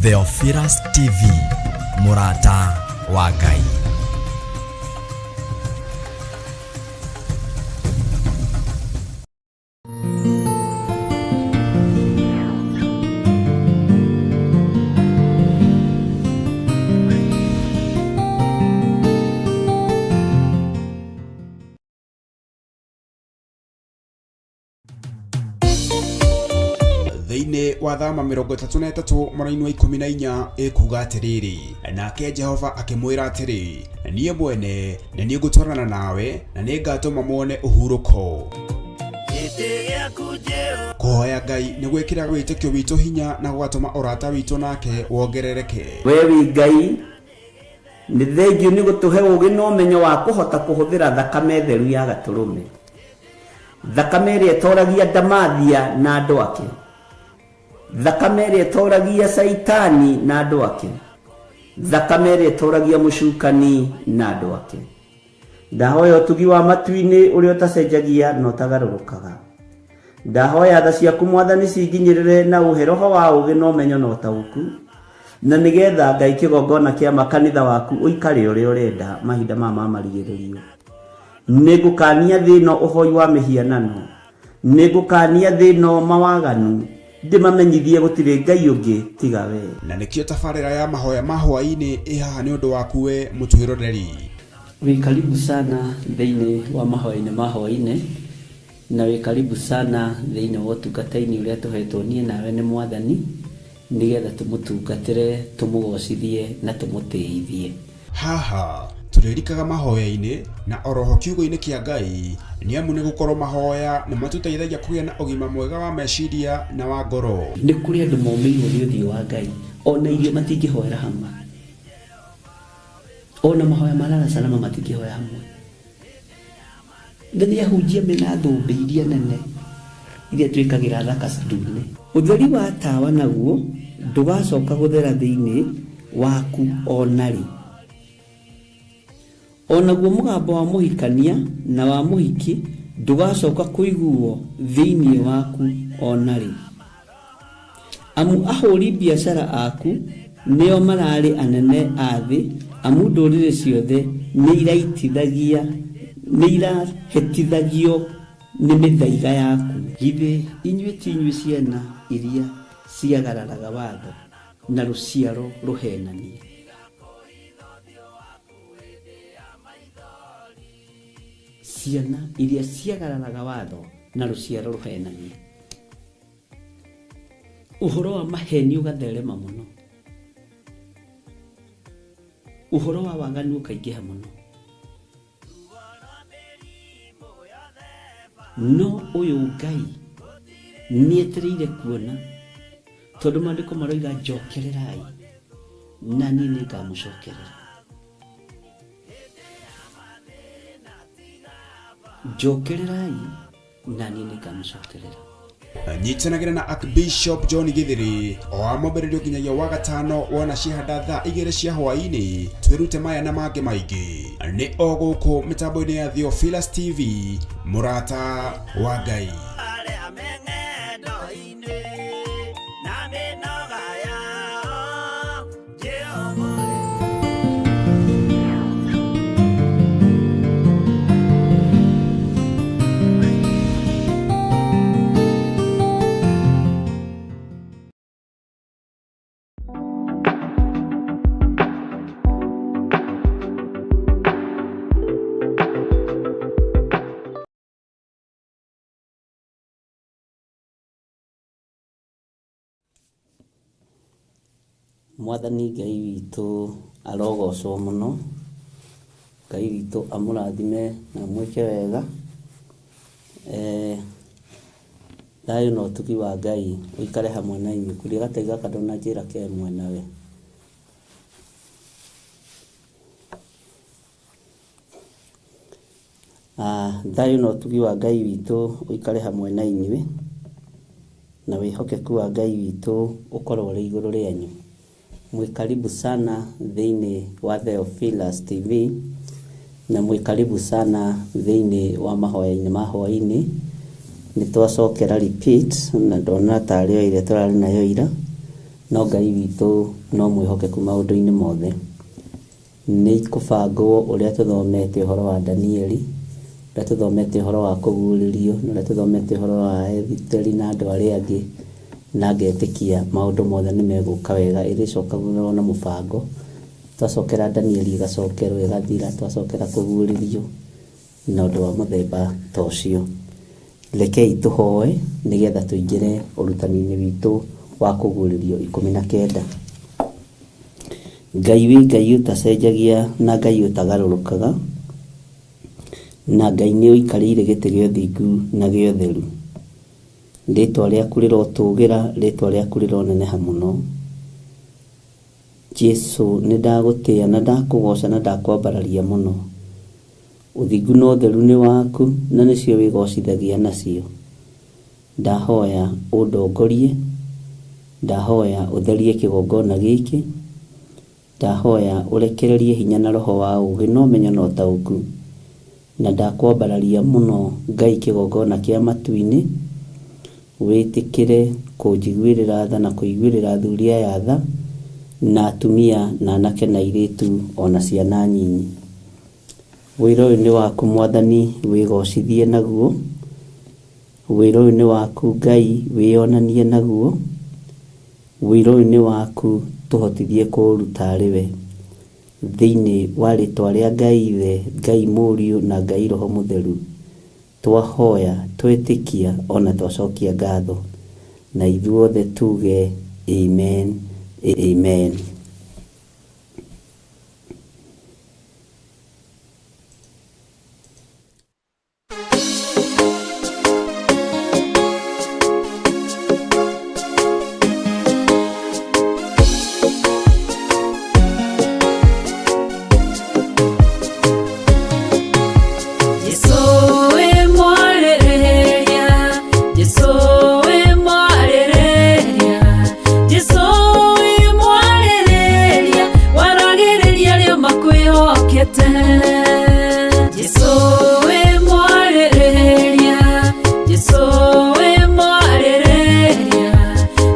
Theophilus TV, mũrata wa Ngai. Thĩinĩ wa Thama 33 mũraini wa 14 ĩkuga atĩrĩrĩ, nake Jehova akĩmwĩra atĩrĩ, niĩ mwene nĩ niĩ ngũtwarana nawe na nĩ ngatũma muone ũhurũko. Kũhoya Ngai nĩ gwĩkĩraga wĩtĩkio witũ hinya na gũgatũma ũrata witũ nake wongerereke. We wĩ Ngai, nĩ thengiũ nĩ gũtũhe ũũgĩ na ũmenyo wa kũhota kũhũthĩra thakame theru ya Gatũrũme, thakame ĩrĩa ĩtoragia ndamathia na andũ ake, thakame ĩrĩa ĩtoragia Caitani na andũ ake, thakame ĩrĩa ĩtoragia mũcukani na andũ ake. Ndahoya ũtugi wa matu-inĩ ũrĩa ũtacenjagia na ũtagarũrũkaga. Ndahoya tha ciaku Mwathani cinginyĩrĩre na ũhe roho wa ũũgĩ na ũmenyo na ũtaũku, na nĩgetha Ngai kĩgongona kĩa ma kanitha waku ũikare ũrĩa ũrenda mahinda maya ma marigĩrĩrio. Nĩngũkania thĩ ĩno ũhoi wa mĩhianano, nĩngũkania thĩ ĩno mawaganu, ndĩmamenyithie gũtirĩ Ngai ũngĩ tiga we. Na nĩkĩo tabarĩra ya mahoya ma hwaĩ-inĩ ĩ haha nĩ ũndũ waku we mũtwĩroreri. Wĩ karibu sana thĩinĩ wa mahoya-inĩ ma hwaĩ-inĩ, na wĩ karibu sana thĩinĩ wa ũtungata-inĩ ũrĩa tũhetwo niĩ nawe nĩ Mwathani, nĩgetha tũmũtungatĩre, tũmũgocithie na tũmũtĩithie. Haha tũrĩrikaga mahoya-inĩ na oroho kiugo-inĩ kĩa Ngai, nĩ amu nĩ gũkorwo mahoya nĩ matũteithagia kũgĩa na ũgima mwega wa meciria na wa ngoro. Nĩ kũrĩ andũ momĩirwo nĩ ũthiũ wa Ngai, ona irio matingĩhoera hamwe, ona mahoya ma lala salama matingĩhoya hamwe. Na nĩ ahunjia mena thũmbĩ iria nene iria twĩkagĩra thaka ndune. Ũtheri wa tawa naguo ndũgacoka gũthera thĩinĩ waku o na rĩ. O naguo mũgambo wa mũhikania na wa mũhiki ndũgacoka kũiguwo thĩinĩ waku o na rĩ. Amu ahũri biacara aku nĩo mararĩ anene a thĩ, amu ndũrĩrĩ ciothe nĩirahĩtithagio nĩ mĩthaiga yaku. Githĩ inyuĩ ti inyuĩ ciana iria ciagararaga watho, na rũciaro rũheenania? Ciana iria ciagararaga watho, na rũciaro rũheenania. Ũhoro wa maheni ũgatherema mũno, ũhoro wa waganu ũkaingĩha mũno. No ũyũ Ngai nĩetereire kuona, tondũ maandĩko maroiga njokererai na niĩ nĩngamũcokerera. Njokererai na niĩ nĩngamũcokerera. Nyitanagĩra na Archbishop John Githiri o wa mwambĩrĩrio nginyagia wa gatano wona ciahanda thaa 2 cia hwaĩ-inĩ, twĩrute maya na mangĩ maingĩ nĩ o gũkũ mĩtambo-inĩ ya Theophilus TV, mũrata wa Ngai. Arĩa me ng'endo-inĩ na mĩnoga yao, Jehova. Mwathani Ngai witũ arogocwo mũno, Ngai witũ amũrathime na amwĩke wega. Thayũ na ũtugi wa Ngai ũikare hamwe na inyuĩ. Kuria gategi gaka ndũnanjĩra ke mwena we. Thayũ na ũtugi wa Ngai witũ ũikare hamwe na inyuĩ, na wĩhokeku wa Ngai witũ ũkorwo ũrĩ igũrũ rĩanyu. Mwĩ karibu sana thĩinĩ wa Theophilus TV, na mwĩ karibu sana thĩinĩ wa mahoya-inĩ ma hwaĩ-inĩ. Nĩ twacokera repeat na ndona tarĩ o ĩrĩa tũrarĩ nayo ira, no Ngai witũ no mwĩhokeku maũndũ-inĩ mothe. Nĩ ikũbangwo ũrĩa tũthomete ũhoro wa Danieli, ũrĩa tũthomete ũhoro wa kũguũrĩrio, na ũrĩa tũthomete ũhoro wa Ethiteri na andũ arĩa angĩ, na ngetĩkia maũndũ mothe nĩ megũka wega, ĩrĩcokagĩrwo na mũbango. Twacokera Danieli ĩgacokerwo ĩgathira, twacokera kũguũrĩrio na ũndũ wa mũthemba ta ũcio. Rekei tũhoe nĩgetha tũingĩre ũrutani-inĩ witũ wa kũguũrĩrio 19. Ngai wĩ Ngai ũtacenjagia na Ngai ũtagarũrũkaga, na Ngai nĩ ũikarĩire gĩtĩ gĩa ũthingu na gĩa ũtheru. Rĩtwa rĩaku rĩrotũgĩra, rĩtwa rĩaku rĩroneneha mũno. Jesu nĩ ndagũtĩa na ndakũgoca na ndakwambararia mũno. Ũthingu na ũtheru nĩ waku na nĩcio wĩgocithagia nacio. Ndahoya ũndongorie, ndahoya ũtherie kĩgongona gĩkĩ, ndahoya ũrekererie hinya na roho wa ũũgĩ na ũmenyo na ũtaũku, na ndakwambararia mũno Ngai kĩgongona kĩa matu-inĩ, wĩtĩkĩre kũnjiguĩrĩra tha na kũiguĩrĩra athuri aya tha, na atumia na anake na airĩtu ona ciana nyinyi. Wĩra ũyũ nĩ waku Mwathani, wĩgocithie naguo. Wĩra ũyũ nĩ waku Ngai, wĩyonanie naguo. Wĩra ũyũ nĩ waku, tũhotithie kũũruta arĩ we. Thĩinĩ wa rĩtwa rĩa Ngai Ithe, Ngai Mũriũ na Ngai Roho Mũtheru, twahoya, twetĩkia ona twacokia ngatho. Na ithuothe tuge amen, amen. Jesu we mwarĩrĩria, Jesu we mwarĩrĩria, Jesu we mwarĩrĩria, waragĩrĩria arĩa makwĩhokete. Jesu we mwarĩrĩria, Jesu we mwarĩrĩria,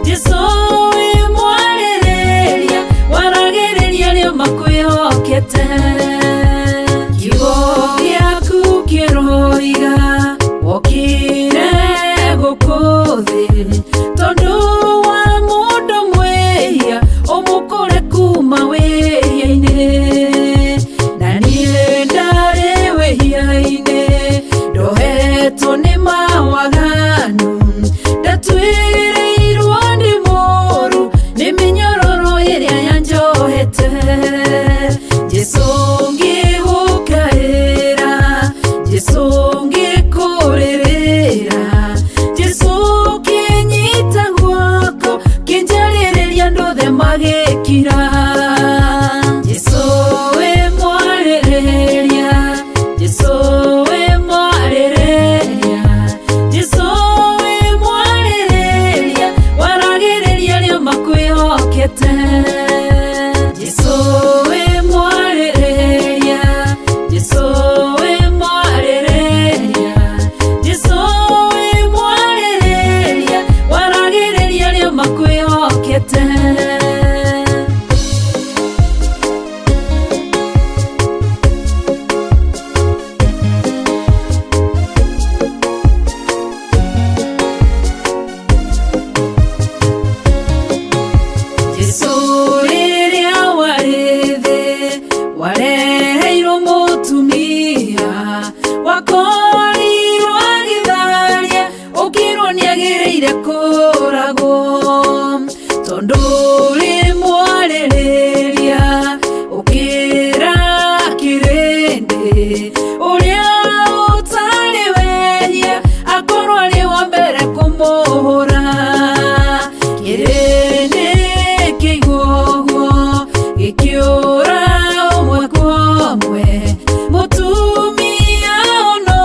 Jesu we mwarĩrĩria, waragĩrĩria arĩa makwĩhokete. Kiugo gĩaku kĩroiga wokire gũkũ thĩ tondũ wa mũndũ mwĩhia ũmũkũre kuma wĩhia-inĩ, na niĩ ndarĩ wĩhia-inĩ ndohetwo nĩ mawaganu, ndatuĩrĩirwo nĩ mũũru nĩ mĩnyororo ĩrĩa yanjohete. Jesu ngĩgũkaĩra, Jesu ngĩkũrĩrĩra, Jesu kĩnyita guoko kĩnjarĩrĩria andũ othe magĩkira. Jesu we mwarĩrĩria, Jesu we mwarĩrĩria, Jesu we mwarĩrĩria, waragĩrĩria arĩa makwĩhokete. Jesu we mwarĩrĩria, Jesu we mwarĩrĩria, Jesu we mwarĩrĩria, waragĩrĩria arĩa makwĩhokete. Jesu rĩrĩa warĩ thĩ wareheirwo mũtumia wakorirwo agĩtharia ũkĩrwo nĩagĩrĩire kũragwo, tondũ ũrĩ mwarĩrĩria ũkĩra kĩrĩndĩ ũrĩa ũtarĩ wehia akorwo arĩ wa mbere kũmũhũra. Kĩrĩndĩ kĩigua ũguo gĩkĩũra ũmwe kwa ũmwe, mũtumia ona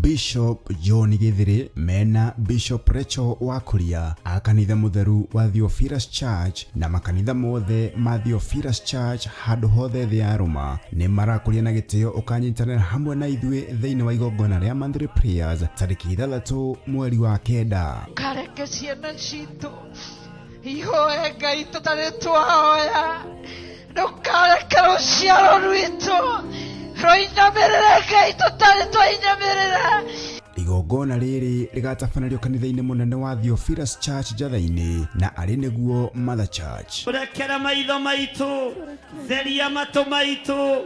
Archbishop John Githiri mena Bishop Rachel Wakuria a kanitha mutheru wa Theophilus Church na makanitha mothe ma Theophilus Church handũ hothe thĩ ya Roma nĩ marakũria na gĩtĩo ũkanyitanĩra hamwe na ithuĩ thĩinĩ wa igongona rĩa monthly prayers tarĩki 6 mweri wa 9. Kareke ciana citũ ihoe Ngai tũtarĩ twahoya, ndũkareke rũciaro rwitũ rũinamĩrĩre Ngai tũtarĩ twainamĩrĩra. Igongona rĩrĩ rĩgatabanĩrio kanitha-inĩ mũnene wa Theophilus Church Njatha-inĩ na arĩ nĩguo Mother Church. Rekera maitho maitũ, theria matũ maitũ,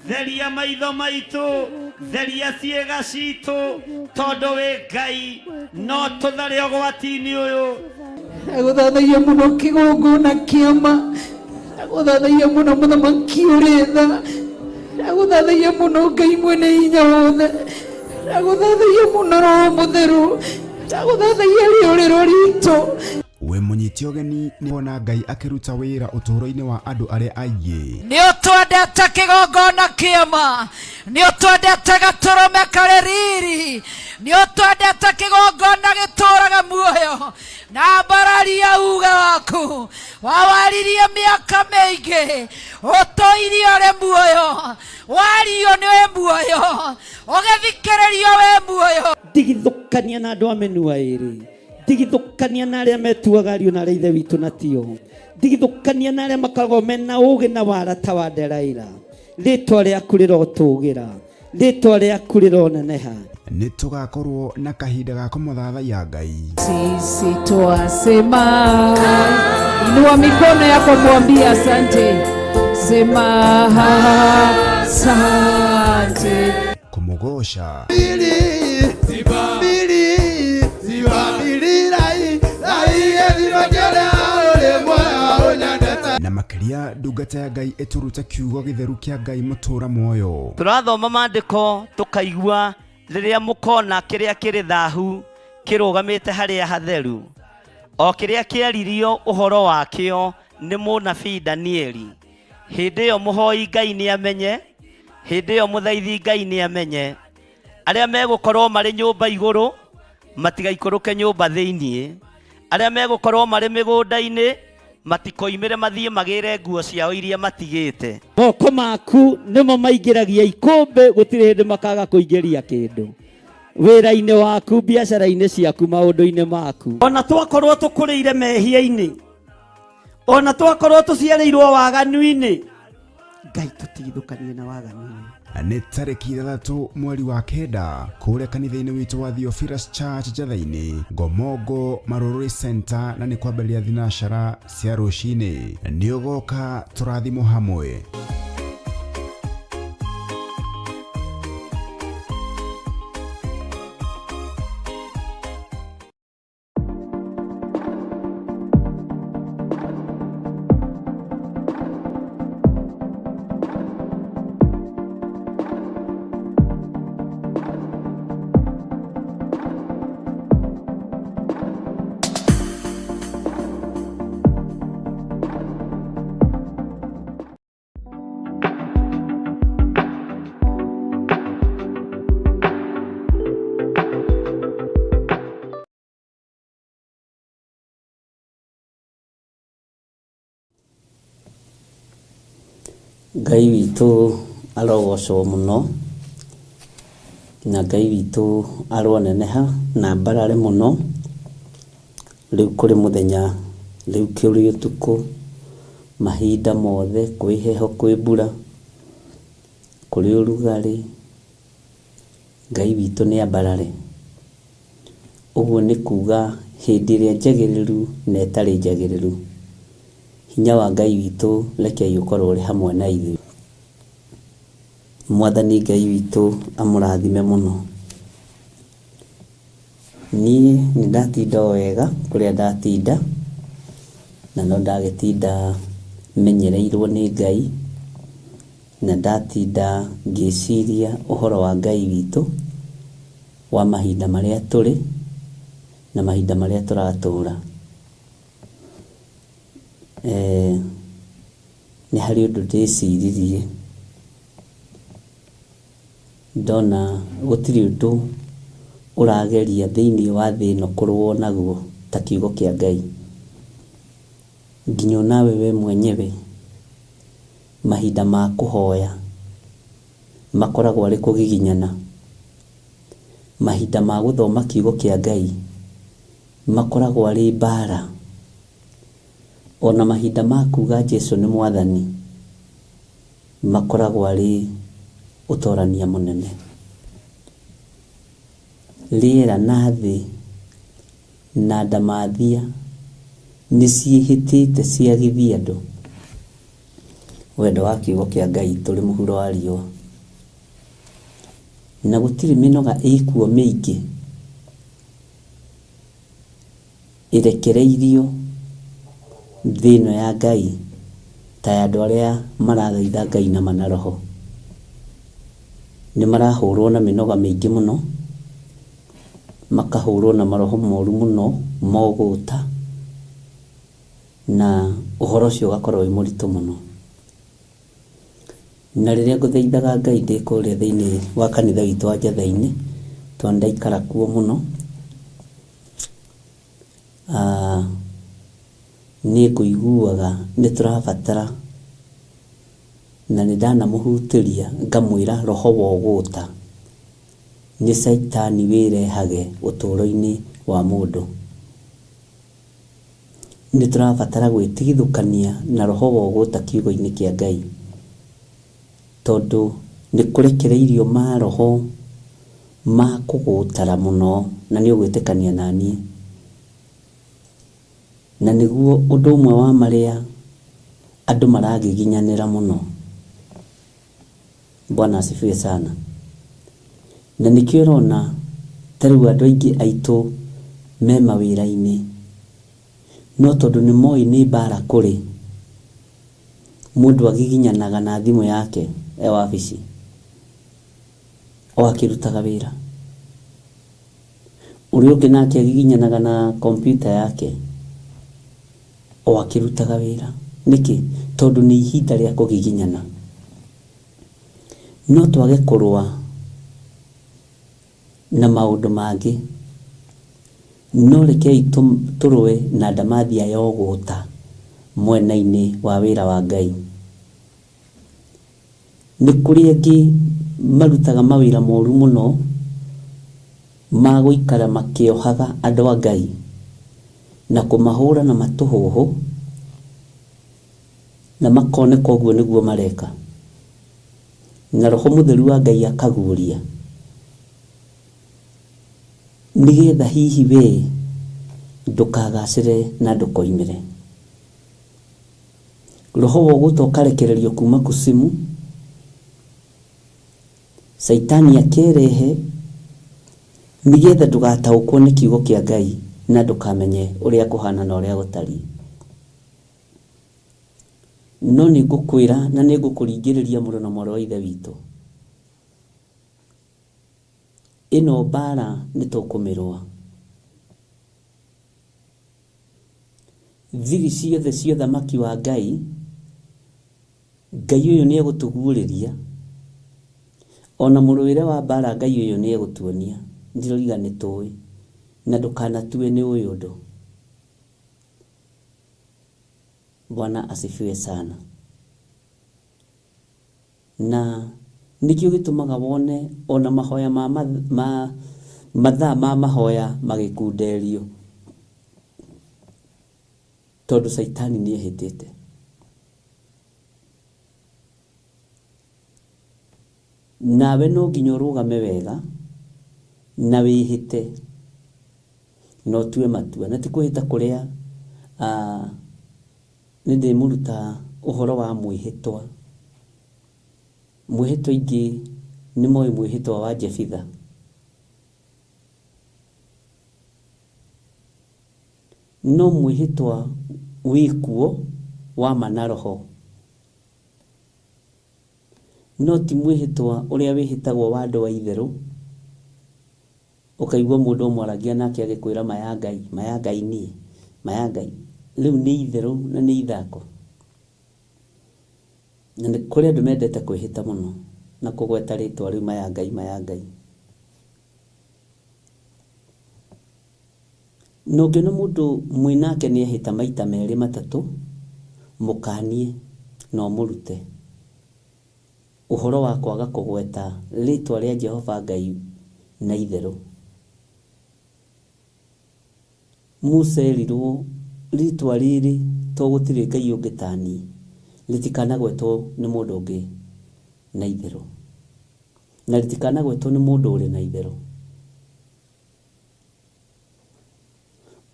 theria maitho maitũ, theria ciĩga citũ, tondũ wĩ Ngai no tũthare ũgwati-inĩ ũyũ. Ndagũthathaia mũno kĩgongona kĩama, ndagũthathaia mũno mũthamaki ũrĩ tha, ndagũthathaia mũno Ngai mwene hinya wothe, ndagũthathaia mũno Roho Mũtheru, ndagũthathaia rĩũrĩro ritũ. Wĩ mũnyite ũgeni nĩ kuona Ngai akĩruta wĩra ũtũũro-inĩ wa andũ arĩa aingĩ. Nĩ ũtwendete kĩgongona kĩama, nĩ ũtwendete gatũrũme karĩ riri, nĩ ũtwendete kĩgongona gĩtũraga muoyo na mbararia uga waku wawaririe mĩaka mĩingĩ ũtũirie ũrĩ muoyo, wario nĩ wĩ muoyo, ũgĩthikĩrĩrio wĩ muoyo. Ndigithũkania na andũ a mĩnua ĩrĩ, ndigithũkania na arĩa metuaga ariũ na arĩa ithe witũ na tio, ndigithũkania na arĩa makoragwo mena ũgĩ na wara ta wa Delaila. Rĩtwa rĩaku rĩrotũgĩra, rĩtwa rĩaku rĩroneneha. Nĩ tũgakorwo na kahinda ga kũmũthathaiya Ngai. Sisi twasema, inua mikono yako mwambie asante, sema asante. Kũmũgoca na makĩria ndungata ya Ngai ĩtũrute kiugo gĩtheru kĩa Ngai mũtũra muoyo. Tũrathoma maandĩko tũkaigua rĩrĩa mũkona kĩrĩa kĩrĩ thahu kĩrũgamĩte harĩa hatheru, o kĩrĩa kĩaririo ũhoro wakĩo nĩ mũnabii Danieli. Hĩndĩ ĩyo mũhoi Ngai nĩamenye, hĩndĩ ĩyo mũthaithi Ngai nĩamenye. Arĩa megũkorwo marĩ nyũmba igũrũ matigaikũrũke nyũmba thĩiniĩ, arĩa megũkorwo marĩ mĩgũnda-inĩ matikoimĩre mathiĩ magĩre nguo ciao iria matigĩte. Moko maku nĩmo maingĩragia ikũmbĩ, gũtirĩ hĩndĩ makaga kũingĩria kĩndũ wĩra-inĩ waku, biacara-inĩ ciaku, maũndũ-inĩ maku. Ona twakorwo tũkũrĩire mehia-inĩ, ona twakorwo tũciarĩirwo waganu-inĩ, Ngai tũtigithũkanie na waganu. Nĩ tarĩki 6 mweri wa 9 kũrĩa kanitha-inĩ witũ wa Theophilus Church Njatha-inĩ, Ngomongo Marũrũri Center, na nĩ kwambĩrĩria thinacara cia rũcinĩ. Nĩ ũgoka tũrathimwo hamwe. Ngai witũ arogocwo mũno, na Ngai witũ aroneneha na mbarare mũno. Rĩu kũrĩ mũthenya, rĩu kũrĩ ũtukũ, mahinda mothe, kwĩ heho, kwĩ mbura, kũrĩ ũrugarĩ, Ngai witũ nĩ ambarare. Ũguo nĩ kuga hĩndĩ ĩrĩa njagĩrĩru na ĩtarĩ njagĩrĩru, hinya wa Ngai witũ rekei ũkorwo ũrĩ hamwe na ithuĩ. Mwathani Ngai witũ amũrathime mũno. Niĩ nĩ ndatinda o wega kũrĩa ndatinda, na no ndagĩtinda menyereirwo nĩ Ngai, na ndatinda ngĩciria ũhoro wa Ngai witũ wa mahinda marĩa tũrĩ na mahinda marĩa tũratũra. Nĩ harĩ ũndũ ndĩciririe ndona gũtirĩ ũndũ ũrageria thĩinĩ wa thĩ ĩno kũrũo naguo ta kiugo kĩa Ngai. Nginya onawe we mwenyewe mahinda ma kũhoya makoragwo arĩ kũgiginyana. Mahinda ma gũthoma kiugo kĩa Ngai makoragwo arĩ mbara. Ona mahinda ma kuga Jesu nĩ mwathani makoragwo arĩ ũtorania mũnene. Rĩera na thĩ na ndamathia nĩ ciĩhĩtĩte ciagithie andũ wendo wa kiugo kĩa Ngai tũrĩ mũhuro wa riũa. Na gũtirĩ mĩnoga ĩkuo mĩingĩ ĩrekereirio thĩ ĩno ya Ngai ta ya andũ arĩa marathaitha Ngai na ma na roho. Nĩ marahũrwo na mĩnoga mĩingĩ mũno, makahũrwo na maroho moru mũno mogũta, na ũhoro ũcio ũgakorwo wĩ mũritũ mũno. Na rĩrĩa ngũthaithaga Ngai ndĩ kũrĩa thĩinĩ wa kanitha witũ wa Njatha-inĩ, tondũ ndaikara kuo mũno, nĩ ngũiguaga nĩ tũrabatara, na nĩ ndanamũhutĩria ngamwĩra roho wa ũgũta nĩ caitani wĩrehage ũtũũro-inĩ wa mũndũ. Nĩ tũrabatara gwĩtigithũkania na roho wa ũgũta kiugo-inĩ kĩa Ngai, tondũ nĩ kũrekereirio maroho ma kũgũtara mũno, na nĩ ũgwĩtĩkania na niĩ. Na nĩguo ũndũ ũmwe wa marĩa andũ maragiginyanĩra mũno. Bwana asifiwe sana. Na nĩkĩo ũrona ta rĩu andũ aingĩ aitũ me mawĩra-inĩ, no tondũ nĩ moĩ nĩ mbara kũrĩ, mũndũ agiginyanaga na thimũ yake e wabici o akĩrutaga wĩra. Ũrĩa ũngĩ nake agiginyanaga na kompiuta yake o akĩrutaga wĩra. Nĩkĩ? Tondũ nĩ ihinda rĩa kũgiginyana. No twage kũrũa na maũndũ mangĩ, no rekei tũrũe na ndamathia ya ũgũta mwena-inĩ wa wĩra wa Ngai. Nĩ kũrĩ angĩ marutaga mawĩra moru mũno ma gũikara makĩohaga andũ a Ngai na kũmahũra na matũhũhũ, na makoneka ũguo nĩguo mareka. Na roho mũtheru wa Ngai akaguũria nĩgetha hihi we ndũkagacĩre na ndũkoimĩre. Roho wa ũgũta ũkarekererio kuma kusimu, caitani akerehe nĩgetha ndũgataũkwo nĩ kiugo kĩa Ngai na ndũkamenye ũrĩa kũhana na ũrĩa gũtariĩ. No nĩ ngũkwĩra na nĩ ngũkũringĩrĩria mũrũ na mwarĩ wa Ithe witũ, ĩno mbara nĩ tũkũmĩrũa. Thiri ciothe cia ũthamaki wa Ngai, Ngai ũyũ nĩ egũtũguũrĩria, ona mũrũĩre wa mbara Ngai ũyũ nĩ egũtuonia. Ndiroriga nĩ tũĩ, na ndũkanatue nĩ ũĩ ũndũ. Bwana asifiwe sana. Na nĩkĩo gĩtũmaga wone ona mahoya ma, ma mathaa ma mahoya magĩkunderio, tondũ caitani nĩ ehĩtĩte. Nawe no nginya ũrũgame wega na wĩhĩte na ũtue matua, na ti kwĩhĩta kũrĩa nĩ ndĩmũruta ũhoro wa mwĩhĩtwa. Mwĩhĩtwa ingĩ nĩ moĩ mwĩhĩtwa wa Jefitha. No mwĩhĩtwa wĩkuo wa ma na roho, no ti mwĩhĩtwa ũrĩa wĩhĩtagwo wa andũ a itherũ, ũkaigua mũndũ ũmwaragia nake agĩkwĩra ma ya Ngai, ma ya Ngai niĩ, ma ya Ngai. Rĩu nĩ itherũ na nĩ ithako. Na nĩ kũrĩ andũ mendete kwĩhĩta mũno na kũgweta rĩtwa rĩu ma ya Ngai, ma ya Ngai. Na ũngĩona mũndũ mwĩ nake nĩ ehĩta maita merĩ matatũ, mũkanie na ũmũrute ũhoro wa kwaga kũgweta rĩtwa rĩa Jehova Ngai na itherũ. Musa erirwo rĩtwa rĩrĩ to gũtirĩ Ngai ũngĩ ta niĩ, rĩtikanagwetwo nĩ mũndũ ũngĩ na itherũ, na rĩtikanagwetwo nĩ mũndũ ũrĩ na itherũ.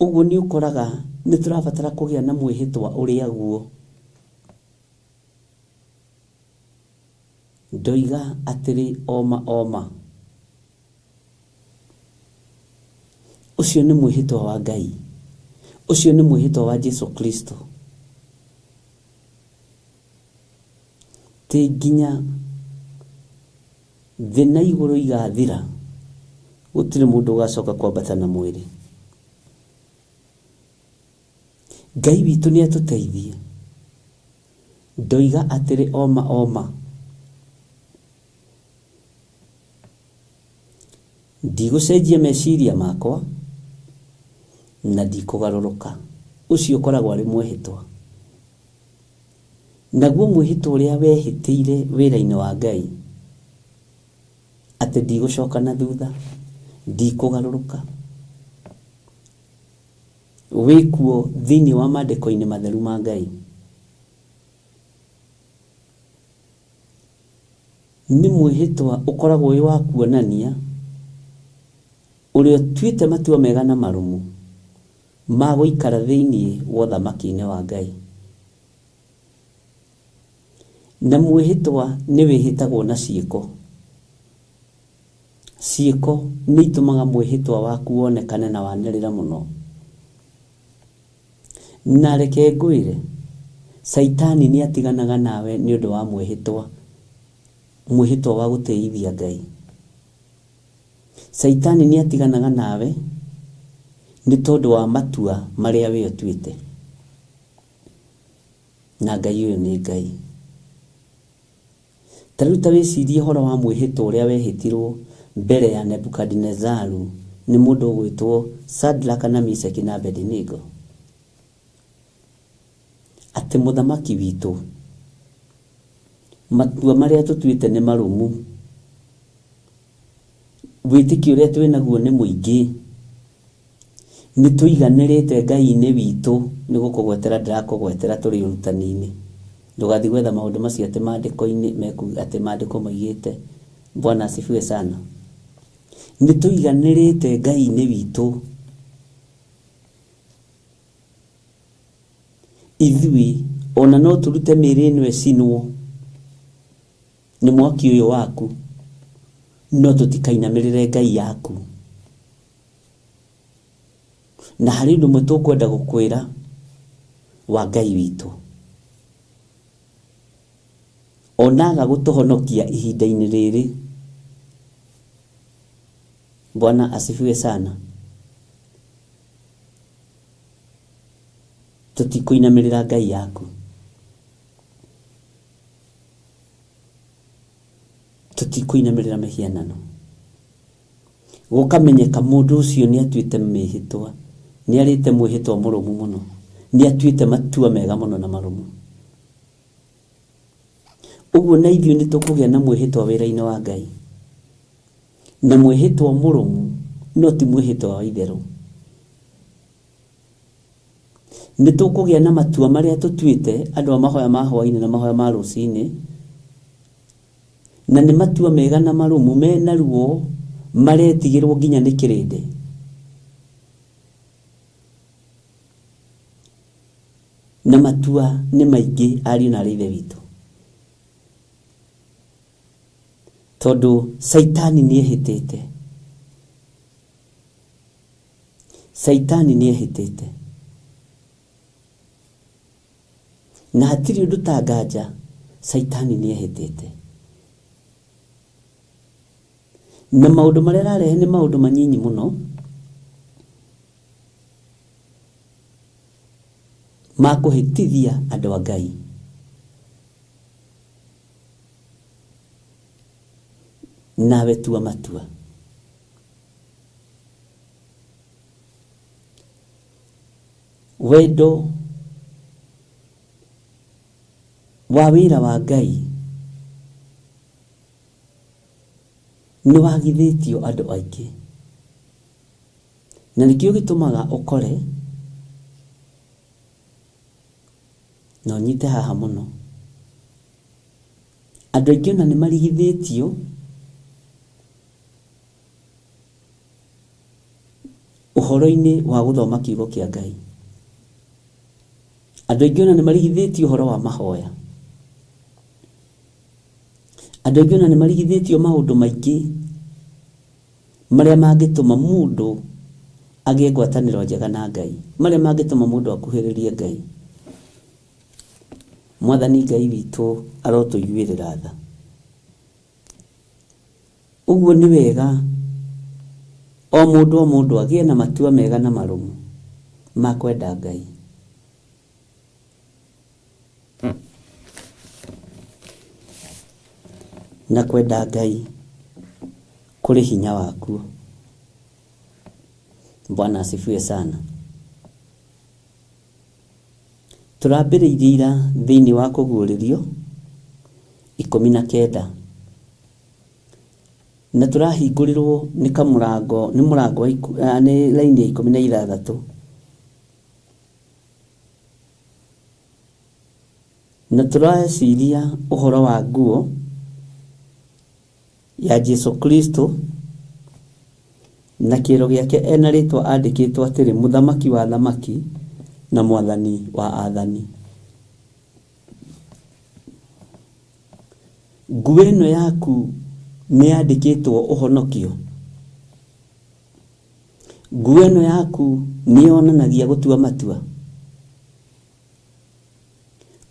Ũguo nĩ ũkoraga nĩ tũrabatara kũgĩa na mwĩhĩtwa ũrĩa guo. Ndoiga atĩrĩ oma oma. Ũcio nĩ mwĩhĩtwa wa Ngai. Ũcio nĩ mwĩhĩtwa wa Jesu Kristo. Ti nginya thĩ na igũrũ igathira, gũtirĩ mũndũ ũgacoka kwambata na mwĩrĩ. Ngai witũ nĩ atũteithie. Ndoiga atĩrĩ oma oma. Ndigũcenjia meciria makwa na ndikũgarũrũka. Ũcio ũkoragwo arĩ mwĩhĩtwa. Naguo mwĩhĩtwa ũrĩa wehĩtĩire wĩra-inĩ wa Ngai, atĩ ndigũcoka na thutha, ndikũgarũrũka, wĩkuo thĩinĩ wa maandĩko-inĩ matheru ma Ngai. Nĩ mwĩhĩtwa ũkoragwo wĩ wa kuonania ũrĩa ũtuĩte matua mega na marũmu ma gũikara thĩinĩ wa ũthamaki-inĩ wa Ngai. Na mwĩhĩtwa nĩ wĩhĩtagwo na ciĩko. Ciĩko nĩ itũmaga mwĩhĩtwa waku wonekane na wanĩrĩre mũno. Na reke ngwĩre, Caitani nĩ atiganaga nawe nĩ ũndũ wa mwĩhĩtwa, mwĩhĩtwa wa gũtĩithia Ngai. Caitani nĩ atiganaga nawe nĩ tondũ wa matua marĩa we ũtuĩte. Na Ngai ũyũ nĩ Ngai. Ta rĩu ta wĩcirie ũhoro wa mwĩhĩtwa ũrĩa wehĩtirwo mbere ya Nebukadinezaru nĩ mũndũ ũgwĩtwo Shadraka na Meshaki na Abednego, atĩ mũthamaki witũ, matua marĩa tũtuĩte nĩ marũmu, wĩtĩkio ũrĩa twĩ naguo nĩ mũingĩ, nĩ tũiganĩrĩte Ngai-inĩ witũ, nĩ gũkũgwetera ndĩrakũgwetera tũrĩ ũrutani-inĩ. Ndũgathiĩ gwetha maũndũ macio atĩ maandĩko-inĩ mekuga atĩ maandĩko moigĩte. Bwana asifiwe sana. Nĩ tũiganĩrĩte Ngai-inĩ witũ. Ithuĩ ona no tũrute mĩĩrĩ ĩno ĩcinwo nĩ mwaki ũyũ waku, no tũtikainamĩrĩre ngai yaku. Na harĩ ũndũ ũmwe tũkwenda gũkwĩra wa Ngai witũ. Onaga gũtũhonokia ihinda-inĩ rĩrĩ. Bwana asifiwe sana. Tũtikũinamĩrĩra ngai yaku. Tũtikũinamĩrĩra mĩhianano. Gũkamenyeka mũndũ ũcio nĩ atuĩte mĩhĩtwa, nĩ arĩte mwĩhĩtwa mũrũmu mũno, nĩ atuĩte matua mega mũno na marũmu. Ũguo na ithuĩ nĩ tũkũgĩa na mwĩhĩtwa wĩra-inĩ wa Ngai. Na mwĩhĩtwa mũrũmu no ti mwĩhĩtwa wa itherũ. Nĩ tũkũgĩa na matua marĩa tũtuĩte andũ a mahoya ma hwainĩ na mahoya ma rũcinĩ, na nĩ matua mega na marũmu mena ruo maretigĩrwo nginya nĩ kĩrĩndĩ. Na matua nĩ maingĩ ariũ na arĩ ithe witũ, tondũ Caitani nĩ ehĩtĩte. Caitani nĩ ehĩtĩte. Na hatirĩ ũndũ ta nganja Caitani nĩ ehĩtĩte. Na maũndũ marĩa ararehe nĩ maũndũ manyinyi mũno ma kũhĩtithia andũ a Ngai. Nawe tua matua. Wendo wa wĩra wa Ngai nĩ wagithĩtio andũ aingĩ, na nĩkĩo gĩtũmaga ũkore, na ũnyite haha mũno, andũ aingĩ ona nĩ marigithĩtio ũhoro-inĩ wa gũthoma kiugo kĩa Ngai. Andũ aingĩ ona nĩ marigithĩtio ũhoro wa mahoya. Andũ aingĩ ona nĩ marigithĩtio maũndũ maingĩ marĩa mangĩtũma mũndũ agĩe ngwatanĩro njega na Ngai, marĩa mangĩtũma mũndũ akuhĩrĩrie Ngai. Mwathani Ngai witũ arotũiguĩrĩra tha. Ũguo nĩ wega o mũndũ o mũndũ agĩe na matua mega na marũmu ma kwenda Ngai. Na kwenda Ngai kũrĩ hinya wakuo. Bwana asifiwe sana. Tũrambĩrĩirie ira thĩinĩ wa kũguũrĩrio 19, na tũrahingũrĩrwo nĩ kamũrango, nĩ mũrango wa nĩ raini ya 16, na tũreciria ũhoro wa nguo ya Jesu Kristo na kĩero gĩake ena rĩtwa andĩkĩtwo atĩrĩ, Mũthamaki wa athamaki na Mwathani wa athani. Nguo ĩno yaku nĩ yandĩkĩtwo ũhonokio. Nguo ĩno yaku nĩ yonanagia gũtua matua.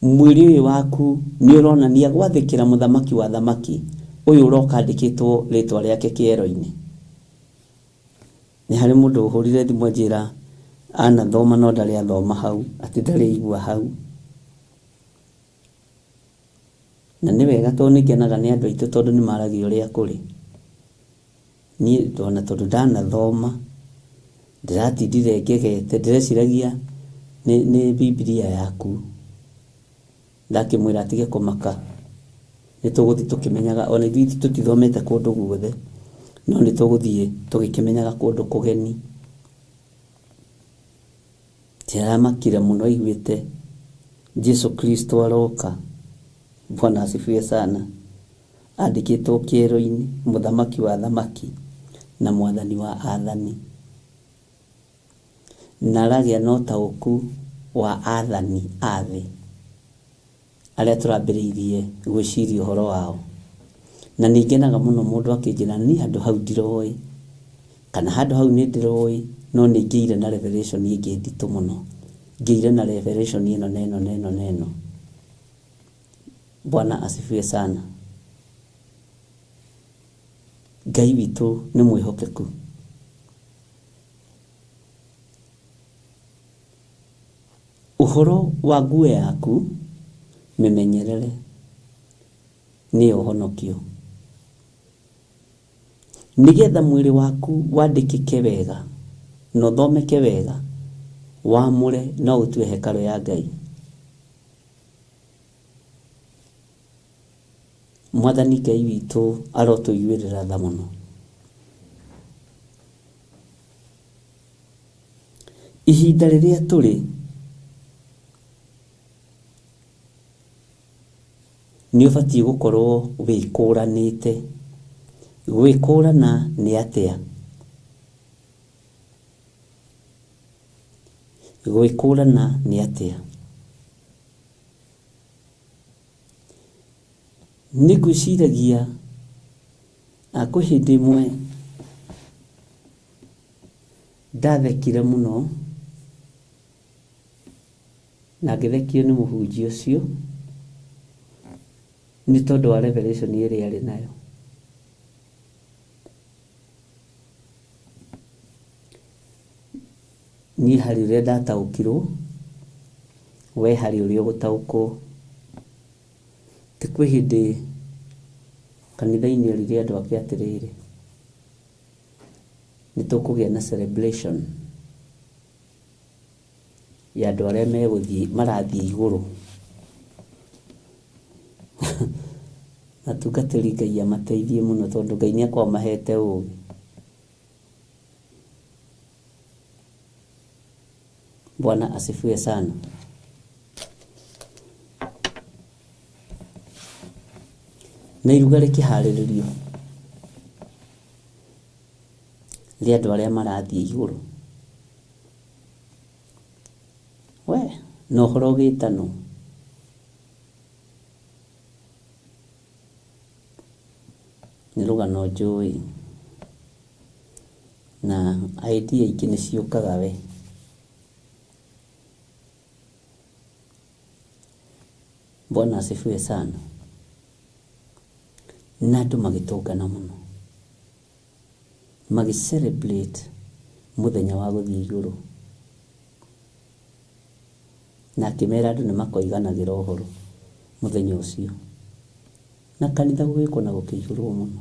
Mwĩrĩ ũyũ waku nĩ ũronania gwathĩkĩra Mũthamaki wa athamaki ũyũ ũroka andĩkĩtwo rĩtwa rĩake kĩero-inĩ. Nĩ harĩ mũndũ ũhũrire thimũ anjĩra anathoma no ndarĩ athoma hau, atĩ ndarĩ aigua hau. Na nĩ wega tondũ nĩ ngenaga nĩ andũ aitũ tondũ nĩ maragia ũrĩa kũrĩ. Niĩ ona tondũ ndanathoma, ndĩratindire ngegete, ndĩreciragia nĩ Bibilia yaku. Ndakĩmwĩra atige kũmaka, nĩ tũgũthiĩ tũkĩmenyaga, ona ithuĩ tũtithomete kũndũ guothe, no nĩ tũgũthiĩ tũgĩkĩmenyaga kũndũ kũgeni. Ndĩramakire mũno aiguĩte Jesu Kristo aroka. Bwana asifiwe sana. Andĩkĩtwo kĩero-inĩ, Mũthamaki wa athamaki na Mwathani wa athani. Na aragĩa na ũtaũku wa athani a thĩ arĩa tũrambĩrĩirie gwĩciria ũhoro wao. Na nĩ ngenaga mũno mũndũ akĩnjĩra niĩ handũ hau ndiroĩ, kana handũ hau nĩ ndĩroĩ, no nĩ ngĩire na revelation ĩngĩ nditũ mũno. Ngĩire na revelation ĩno na ĩno na ĩno na ĩno. Bwana asifiwe sana. Ngai witũ nĩ mwĩhokeku. Ũhoro wa nguo yaku mĩmenyerere nĩyo ũhonokio, nĩgetha mwĩrĩ waku wandĩkĩke wega na ũthomeke wega, wamũre na ũtue hekarũ ya Ngai. Mwathani Ngai witũ arotũiguĩrĩra tha mũno. Ihinda rĩrĩa tũrĩ nĩ ũbatiĩ gũkorwo wĩkũranĩte. Gwĩkũrana nĩ atĩa? Gwĩkũrana nĩ atĩa? Nĩ ngwĩciragia kwĩ hĩndĩ ĩmwe ndathekire mũno na ngĩthekio nĩ mũhunjia ũcio nĩ tondũ wa revelation ĩrĩa arĩ nayo. Niĩ harĩ ũrĩa ndataũkirwo, we harĩ ũrĩa ũgũtaũkwo. Ti kwĩ hĩndĩ kanitha-inĩ erire andũ ake atĩrĩrĩ, nĩ tũkũgĩa na celebration Ya andũ arĩa megũthiĩ marathiĩ igũrũ. Atungatĩri Ngai amateithie mũno tondũ Ngai nĩ akoragwo amahete ũgĩ. Bwana asifiwe sana. Na iruga rĩkĩharĩrĩrio rĩa andũ arĩa marathiĩ igũrũ. We, na ũhoro ũgĩtanwo. Nĩ rũgano njũĩ. Na idea ingĩ nĩ ciũkaga we. Bwana asifiwe sana. Na andũ magĩtũngana mũno. Magĩ celebrate mũthenya wa gũthiĩ igũrũ. Na akĩmera andũ nĩ makoiganagĩra ũhoro mũthenya ũcio. Na kanitha gũgĩkwo na gũkĩihũrwo mũno.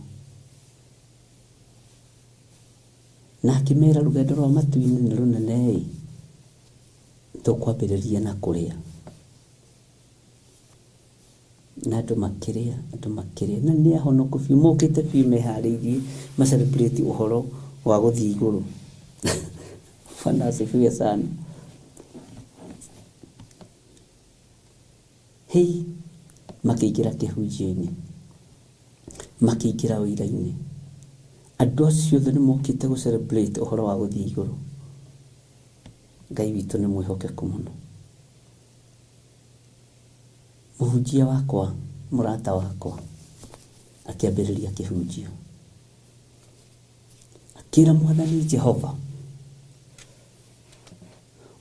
Na akĩmera rũgendo rwa matu-inĩ nĩ rũnene ĩ, tũkwambĩrĩria na kũrĩa. Na andũ makĩrĩa, andũ makĩrĩa, na nĩ ahonoku biũ, mokĩte biũ meharĩirie ma celebrate ũhoro wa gũthiĩ igũrũ. Bwana asifiwe sana. Hei, makĩingĩra kĩhunjio-inĩ, makĩingĩra wĩra-inĩ. Andũ acio othe nĩ mokĩte gũ celebrate ũhoro wa gũthiĩ igũrũ. Ngai witũ nĩ mwĩhokeku mũno. Mũhunjia wakwa, mũrata wakwa, akĩambĩrĩria kĩhunjio. Akĩra Mwathani Jehova,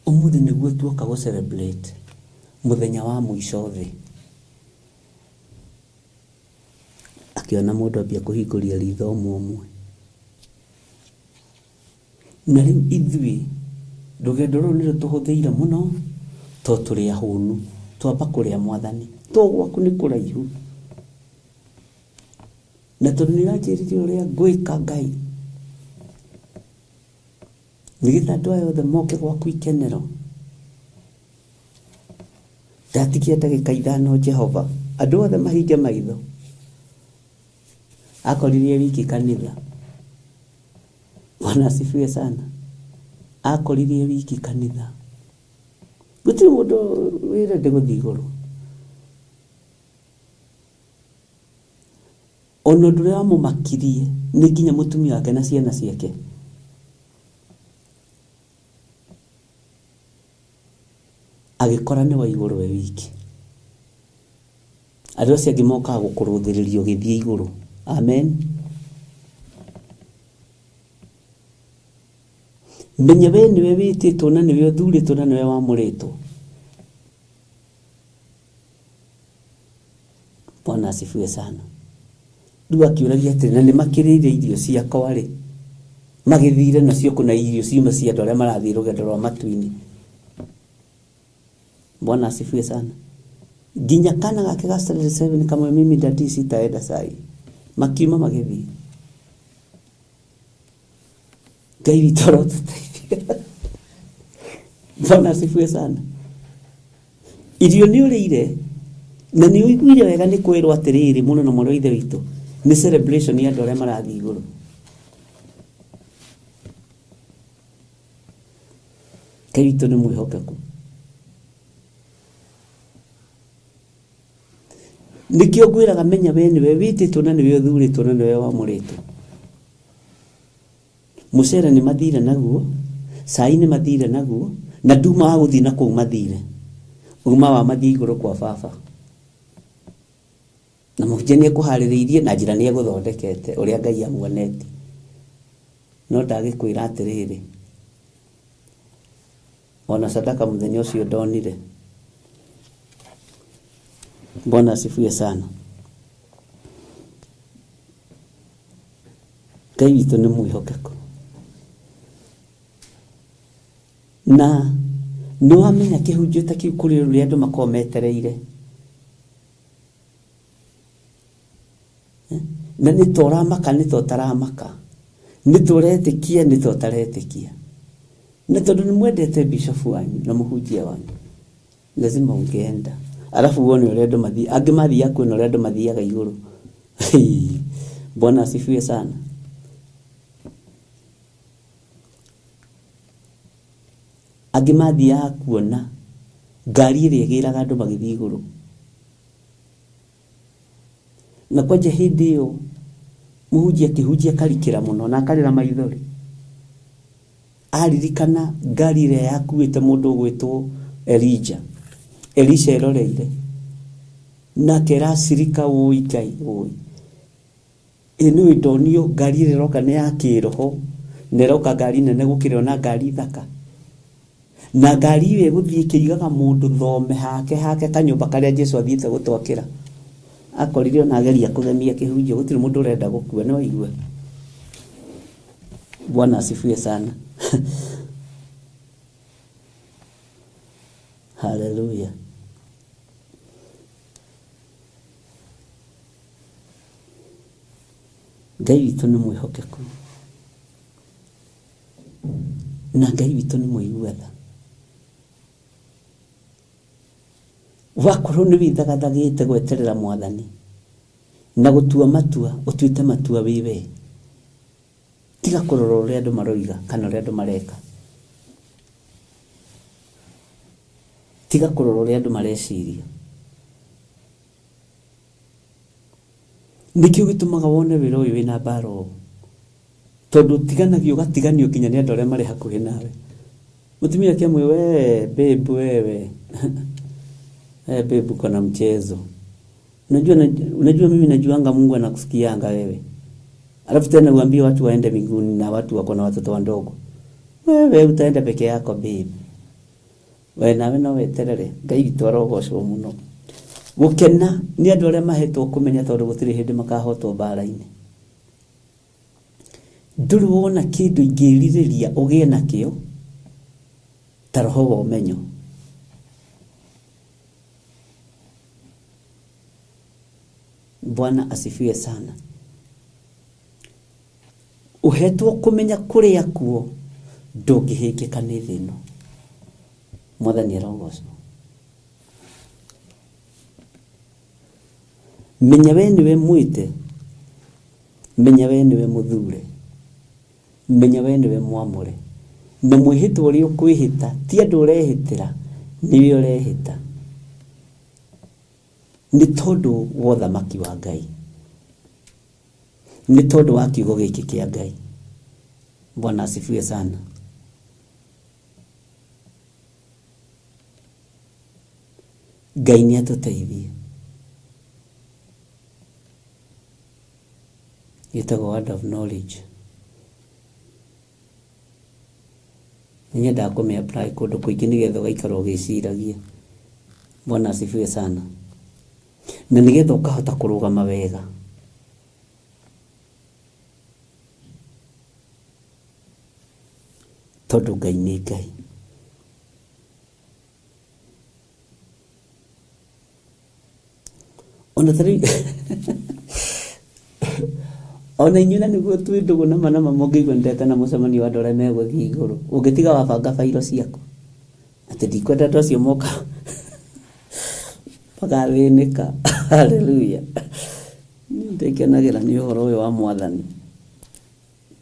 ũmũthĩ nĩguo tuoka gũ celebrate mũthenya wa mũico thĩ. Akĩona mũndũ ambia kũhingũria ritho ũmwe ũmwe. Na rĩu ithuĩ rũgendo rũrũ nĩ rũtũhũthĩire mũno tondũ tũrĩ ahũnu. Twamba kũrĩa Mwathani, to gwaku nĩ kũraihu. Na tondũ nĩ ũranjĩrire ũrĩa ngwĩka Ngai, nĩgetha andũ aya othe moke gwaku ikenero. Ndatigia ndagĩka ithano Jehova, andũ othe mahinge maitho. Akorire wiki kanitha. Bwana asifiwe sana. Akorire wiki kanitha. Gũtirĩ mũndũ wĩrende gũthiĩ igũrũ. Ona ũndũ ũrĩa wamũmakirie nĩ nginya mũtumia wake na ciana ciake. Agĩkora nĩ wa igũrũ we wiki. Andũ acio angĩ mokaga gũkũrũthĩrĩria ũgĩthiĩ igũrũ. Amen. Menya we nĩwe wĩtĩtwo na nĩwe ũthurĩtwo na nĩwe wamũrĩtwo. Bwana asifiwe sana. Rĩu akĩũragia atĩrĩ, na nĩ makĩrĩire irio ciakwa rĩ, magĩthire nacio kũ na irio ciuma cia andũ arĩa marathiĩ rũgendo rwa matu-inĩ. Bwana asifiwe sana. Nginya kana gake ga standard 7 kamwe mimi daddy sitaenda sai. Makiuma magĩthiĩ. Ngai witũ arotũteithia. Bwana asifiwe sana. Irio nĩ ũrĩire na nĩ ũiguire wega nĩ kwĩrwo atĩrĩrĩ mũno na mwarĩ wa ithe witũ nĩ celebration ya andũ arĩa marathiĩ igũrũ. Ngai witũ nĩ mwĩhokeku. Nĩkĩo ngwĩraga menya we nĩwe wĩtĩtwo na nĩwe ũthurĩtwo na nĩwe wamũrĩtwo. Mũcere nĩ mathire naguo, cai nĩ mathire naguo, na nduma wa gũthiĩ na kũu mathire. Uma wa mathiĩ igũrũ kwa baba. Na mũhunjia nĩ ekũharĩrĩirie na njĩra nĩ egũthondekete ũrĩa Ngai amuonetie. No ndagĩkwĩra atĩrĩrĩ, ona sadaka mũthenya ũcio ndonire. Bwana asifiwe sana. Ngai witũ nĩ mwĩhokeku. Na nĩ wamenya kĩhunjio ta kĩu kũrĩ ũrĩa andũ makoragwo metereire. Na nĩ ta ũramaka nĩ ta ũtaramaka. Nĩ ta ũretĩkia nĩ ta ũtaretĩkia. Na tondũ nĩ mwendete bishop wanyu na mũhunjia wanyu, lazima ungeenda. Alafu uone ũrĩa andũ mathiĩ, angĩ mathiaga kuona ũrĩa andũ mathiaga igũrũ. Bwana asifiwe sana. Angĩ mathiaga kuona ngari ĩrĩa ĩgĩraga andũ magĩthiĩ igũrũ. Na kwanja hĩndĩ ĩyo mũhunjia akĩhunjia akarikĩra mũno na akarĩra maithori. Aririkana ngari ĩrĩa yakuĩte mũndũ ũgwĩtwo Elija. Elisha eroreire. Na akera acirika ũi Ngai ũi. Ĩ nĩ ndonio ngari ĩrĩa ĩroka nĩ ya kĩroho na ĩroka ngari nene gũkĩra ona ngari thaka. Na ngari ĩyo ĩgũthiĩ ĩkĩigaga mũndũ thome hake hake kanyũmba karĩa Jesu athiĩte gũtwakĩra. Akorire ona ageria kũgemia kĩhunjio gũtirĩ mũndũ ũrenda gũkua nĩ waigua. Bwana asifiwe sana. Haleluya. Ngai witũ nĩ mwĩhokeku na Ngai witũ nĩ mũigua tha. Wakorwo nĩ wĩthagathagĩte gweterera mwathani na gũtua matua, ũtuĩte matua wĩ we. Tiga kũrora ũrĩa andũ maroiga kana ũrĩa andũ mareka. Tiga kũrora ũrĩa andũ mareciria. Nĩkĩo gĩtũmaga wone wĩra ũyũ wĩna mbara ũũ. Tondũ ũtiganagio ũgatiganio nginya nĩ andũ arĩa marĩ hakuhĩ nawe. Mũtumia akĩamwĩra we babe wewe. We babe uko na mchezo. Unajua, unajua mimi najuanga Mungu anakusikianga wewe. Alafu tena uambie watu waende mbinguni na watu wako na watoto wadogo. Wewe utaenda peke yako babe. We nawe no weterere. Ngai witũ arogocwo mũno. Gũkena nĩ andũ arĩa mahetwo kũmenya tondũ gũtirĩ hĩndĩ makahotwo mbara-inĩ. Ndũrĩ wona kĩndũ ingĩrirĩria ũgĩe nakĩo ta roho wa ũmenyo. Bwana asifiwe sana. Ũhetwo kũmenya kũrĩa kuo ndũngĩhĩngĩka nĩ thĩ ĩno. Mwathani arogocwo. Menya we nĩwe mwĩte, menya we nĩwe mũthure, menya we nĩwe mwamũre. Na mwĩhĩtwa ũrĩa ũkwĩhĩta ti andũ ũrehĩtĩra, nĩwe ũrehĩta. Nĩ tondũ wa ũthamaki wa Ngai. Nĩ tondũ wa kiugo gĩkĩ kĩa Ngai. Bwana asifiwe sana. Ngai nĩ atũteithie. Gĩtagwo word of knowledge. Nĩ nyendaga kũmĩ apply kũndũ kũingĩ nĩgetha ũgaikara ũgĩciragia. Bwana asifiwe sana. Na nĩgetha ũkahota kũrũgama wega. Tondũ Ngai nĩ Ngai. Ona ta rĩu ona inyuĩ na nĩguo twĩ ndũgũ nama nama mũngĩigua nĩndetana mũcemanio wa andũ arĩa megũthiĩ igũrũ, ũngĩtiga wabanga bairo ciaku atĩ ndikwenda andũ acio moka magathĩnĩka. Haleluya. Niĩ ndĩkenagĩra nĩ ũhoro ũyũ wa mwathani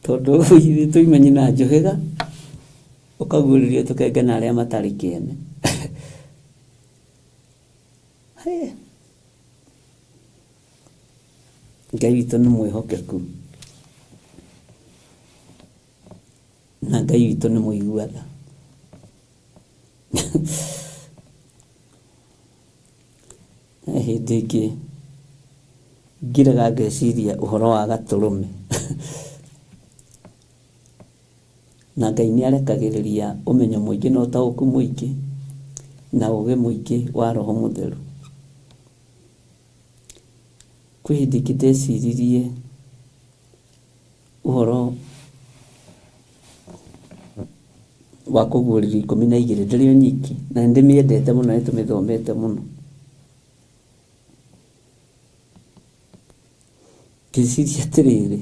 tondũ ithuĩ tũima nyina njũhĩga ũkaguũrĩrio tũkenge na arĩa matarĩ kĩene. Ngai witũ nĩ mwĩhokeku na Ngai witũ nĩ mũigua tha. He hĩndĩ ĩngĩ ngiraga ngeciria ũhoro wa gatũrũme na Ngai nĩ arekagĩrĩria ũmenyo mũingĩ na ũtaũku mũingĩ na ũgĩ mũingĩ wa Roho Mũtheru. Kwĩ hĩndĩ ĩngĩ ndeciririe ũhoro wa kũguũrĩrio 12 ndĩrĩ o nyiki na nĩ ndĩmĩendete mũno nĩ tũmĩthomete mũno. Ngĩciria atĩrĩrĩ,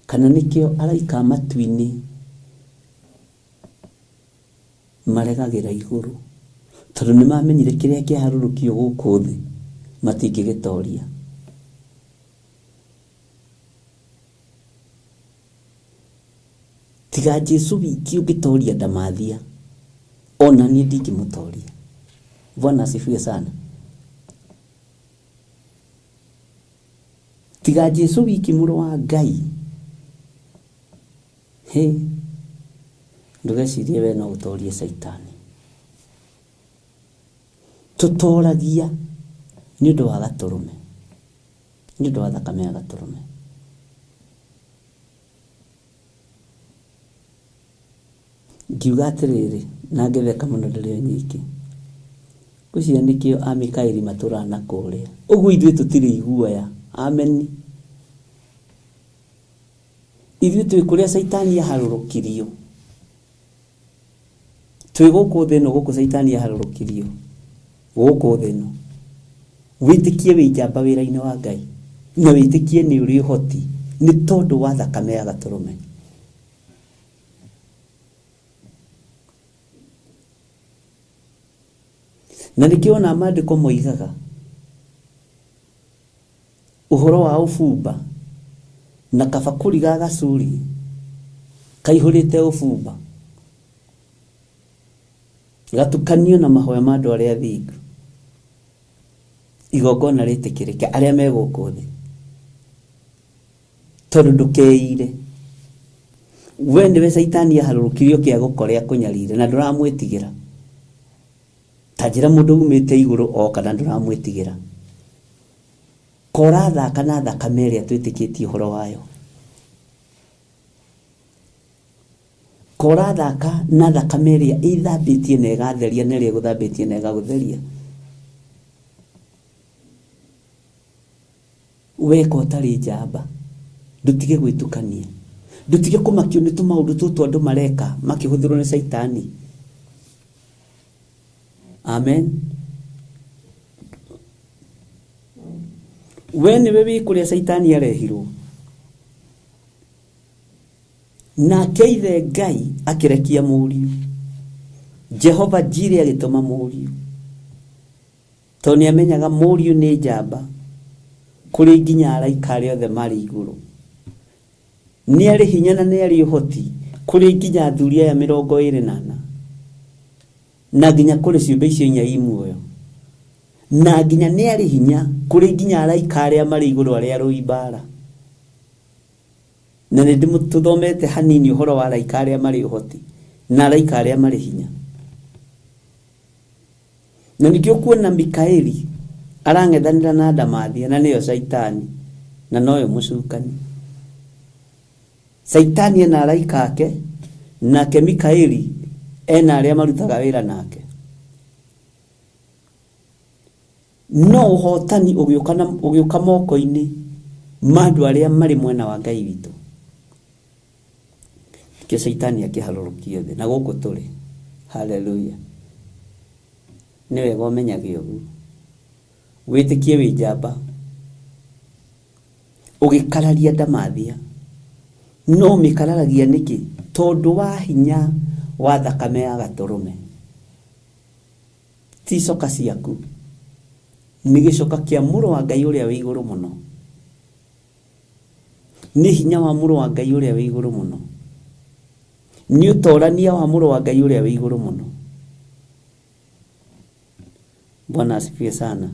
kana nĩkĩo araika a matu-inĩ Maregagĩra igũrũ tondũ nĩ mamenyire kĩrĩa kĩaharũrũkio gũkũ thĩ matingĩgĩtoria. Tiga Jesu wiki ũngĩtoria ndamathia, ona niĩ ndingĩmũtoria. Bwana asifiwe sana. Tiga Jesu wiki mũrũ wa Ngai, he ndũgecirie we no ũtorie Caitani. Tũtoragia nĩ ũndũ wa gatũrũme, nĩ ũndũ wa thakame ya gatũrũme. Ngiuga atĩrĩrĩ, na ngĩtheka mũno ndĩrĩ o nyiki, ngwĩciria nĩkĩo Amikaeli matũraga na kũrĩa. Ũguo ithuĩ tũtirĩ iguoya. Ameni. Ithuĩ twĩ kũrĩa Caitani aharũrũkirio. Twĩ gũkũ thĩ ĩno, gũkũ Caitani aharũrũkirio. Gũkũ thĩ ĩno. Wĩtĩkie wĩ njamba wĩra-inĩ wa Ngai. Na wĩtĩkie nĩ ũrĩ ũhoti nĩ tondũ wa thakame ya gatũrũme. Na nĩkĩo ona maandĩko moigaga ũhoro wa ũbumba na kabakũri ga gacuri kaihũrĩte ũbumba gatukanio na mahoya ma andũ arĩa athingu, igongona rĩtĩkĩrĩke arĩa me gũkũ thĩ, tondũ ndũkeire we nĩwe Caitani aharũrũkirio kĩa gũkorea kũnyarire na ndũramwĩtigĩra. Ta njĩra mũndũ umĩte igũrũ oka na ndũramwĩtigĩra. Korathaka na thakame ĩrĩa twĩtĩkĩtie ũhoro wayo. Korathaka na thakame ĩrĩa ĩthambĩtie na ĩgatheria na ĩrĩa ĩgũthambĩtie na ĩgagũtheria. Weka ũtarĩ njamba, ndũtige gwĩtukania, ndũtige kũmakio nĩ tũmaũndũ tũtũ andũ mareka makĩhũthĩrwo nĩ Caitani. Amen. We nĩwe wĩ kũrĩa Caitani arehirwo, nake ithe Ngai akĩrekia mũriũ, Jehova Jire agĩtũma mũriũ, tondũ nĩ amenyaga mũriũ nĩ njamba kũrĩ nginya araika arĩa othe marĩ igũrũ, nĩ arĩ hinya na nĩ arĩ ũhoti kũrĩ nginya athuri aya 24, na nginya kũrĩ ciũmbe icio inya i muoyo, na nginya nĩ arĩ hinya kũrĩ nginya araika arĩa marĩ igũrũ arĩa arũi mbara. Na nĩ tũthomete hanini ũhoro wa araika arĩa marĩ ũhoti na araika arĩa marĩ hinya. Na nĩkĩo kuona Mikaeli arang'ethanĩra na ndamathia, na nĩyo Caitani, na noyo mũcukani. Caitani ena araika ake, nake Mikaeli ena arĩa marutaga wĩra nake. No ũhotani ũgĩũka moko-inĩ ma andũ arĩa marĩ mwena wa Ngai witũ. Nĩkĩo Caitani akĩharũrũkio thĩ, na gũkũ tũrĩ. Hallelujah. Nĩ wega ũmenyage ũguo. Wĩtĩkie wĩ njamba. Ũgĩkararia ndamathia. No mĩkararagia nĩkĩ? Tondũ wa hinya wa thakame ya gatũrũme. Ti icoka ciaku. Nĩ gĩcoka kĩa mũrũ wa Ngai ũrĩa wĩ igũrũ mũno. Nĩ hinya wa mũrũ wa Ngai ũrĩa wĩ igũrũ mũno. Nĩ ũtorania wa mũrũ wa Ngai ũrĩa wĩ igũrũ mũno. Bwana asifiwe sana.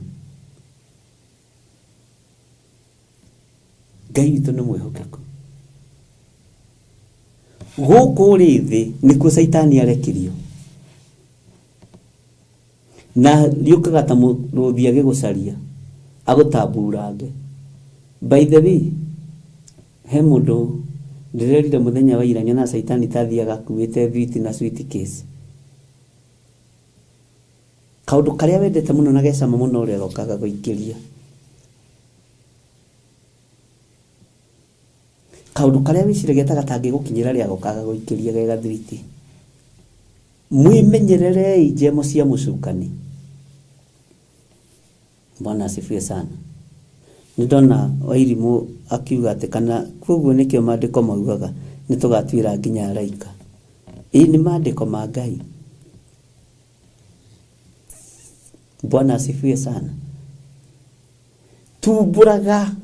Ngai witũ nĩ mwĩhokeku. Gũkũ rĩ thĩ nĩkuo Caitani arekirio. Na rĩũkaga ta mũrũthi agĩgũcaria, agũtamburange. By the way, he mũndũ ndĩrerire mũthenya wa ira nyonaga Caitani ta athiaga akuĩte thwiti na suitcase. Kaũndũ karĩa wendete mũno na gecama mũno ũrĩa gokaga gũikĩria. Kaũndũ karĩa wĩciragia ta gatangĩgũkinyĩra rĩa gokaga gũikĩria ge gathwiti. Mwĩmenyererei njemo cia mũcukani. Bwana asifiwe sana. Nĩ ndona Wairimũ akiuga atĩ kana koguo nĩkĩo maandĩko maugaga nĩ tũgatuĩra nginya araika. Ĩĩ nĩ maandĩko ma Ngai. Bwana asifiwe sana. Tumbũraga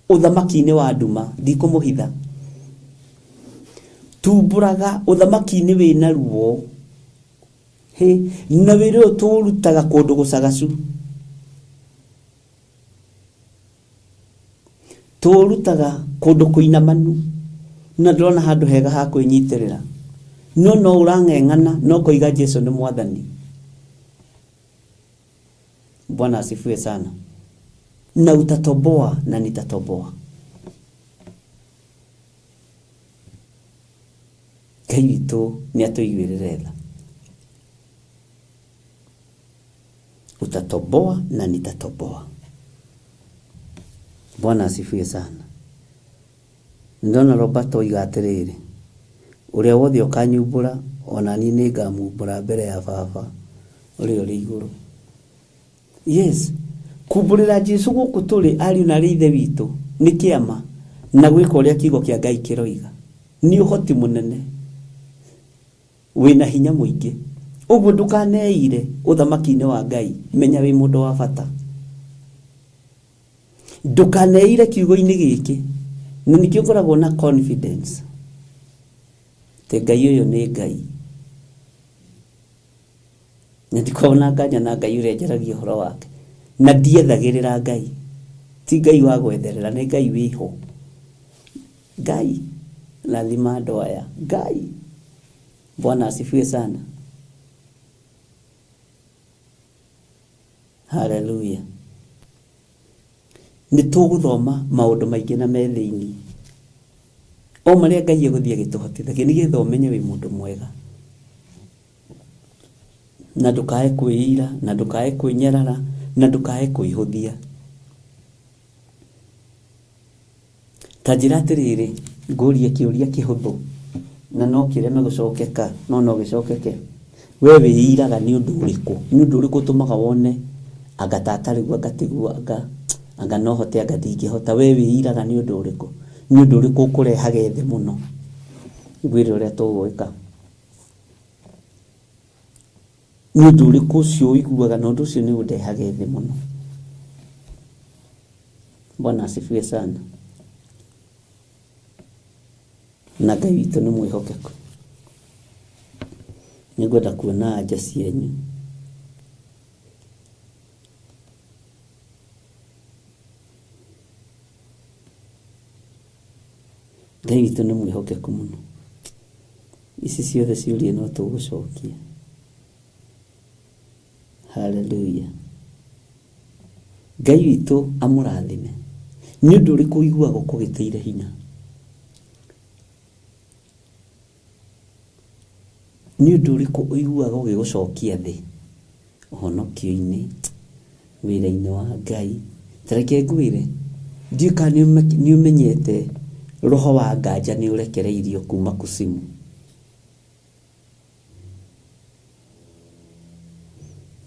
ũthamaki-inĩ wa nduma, ndikũmũhitha. Tumbũraga ũthamaki-inĩ wĩna ruo. Hĩ, na wĩra ũyũ tũũrutaga kũndũ gũcagacu. Tũũrutaga kũndũ kũinamanu na ndũrona handũ hega ha kwĩnyitĩrĩra. No no ũrang'eng'ana no koiga Jesu nĩ mwathani. Bwana asifiwe sana. Na utatoboa na nitatoboa. Ngai witũ nĩ atũiguĩrĩre tha. Utatoboa na nitatoboa. Bwana asifiwe sana. Ndona Roberto oiga atĩrĩrĩ, ũrĩa wothe ũkanyumbũra ona niĩ nĩngamumbũra mbere ya baba ũrĩa ũrĩ igũrũ. Yes, kumbũrĩra Jesu gũkũ tũrĩ ariũ na arĩ ithe witũ nĩ kĩama na gwĩka ũrĩa kiugo kĩa Ngai kĩroiga nĩ ũhoti mũnene wĩna hinya mũingĩ. Ũguo ndũkaneire ũthamaki-inĩ wa Ngai, menya wĩ mũndũ wa bata. Ndũkaneire kiugo-inĩ gĩkĩ, na nĩkĩo ngoragwo na confidence atĩ Ngai ũyũ nĩ Ngai. Na ndikoragwo na nganja na Ngai ũrĩa njaragia ũhoro wake. Na ndiethagĩrĩra Ngai. Ti Ngai wa gwetherera, nĩ Ngai wĩho. Ngai, rathima andũ aya. Ngai. Bwana asifiwe sana. Haleluya. Nĩ tũgũthoma maũndũ maingĩ na me thĩinĩ. O marĩa Ngai egũthiĩ agĩtũhotithagia nĩgetha ũmenye wĩ mũndũ mwega. Na ndũkae kwĩira, na ndũkae kwĩnyarara, na ndũkae kwĩhũthia. Ta njĩra atĩrĩrĩ, ngũrie kĩũria kĩhũthũ na no kĩreme gũcokeka, no no gĩcokeke. We wĩiraga nĩ ũndũ ũrĩkũ? Nĩ ũndũ ũrĩkũ ũtũmaga wone anga tata rĩu anga tiguo anga anga no hote anga ndingĩhota? We wĩiraga nĩ ũndũ ũrĩkũ? Nĩ ũndũ ũrĩkũ ũkũrehage thĩ mũno? Ngwĩre ũrĩa tũgwĩka. Nĩ ũndũ ũrĩkũ ũcio ũiguaga na ũndũ ũcio nĩ ũndehage thĩ mũno? Bwana asifiwe sana. Na Ngai witũ nĩ mwĩhokeku. Nĩngwenda kuona anja cianyu. Ngai witũ nĩ mwĩhokeku mũno. Ici ciothe ciũria no tũgũcokia. Haleluya. Ngai witũ amũrathime. Nĩ ũndũ ũrĩkũ ũiguaga ũkũgĩtĩire hinya? Nĩ ũndũ ũrĩkũ ũiguaga ũgĩgũcokia thĩ? Ũhonokio-inĩ, wĩra-inĩ wa Ngai. Ta reke ngwĩre, ndiũĩ kana nĩ ũmenyete roho wa nganja nĩ ũrekereirio kuma kusimu.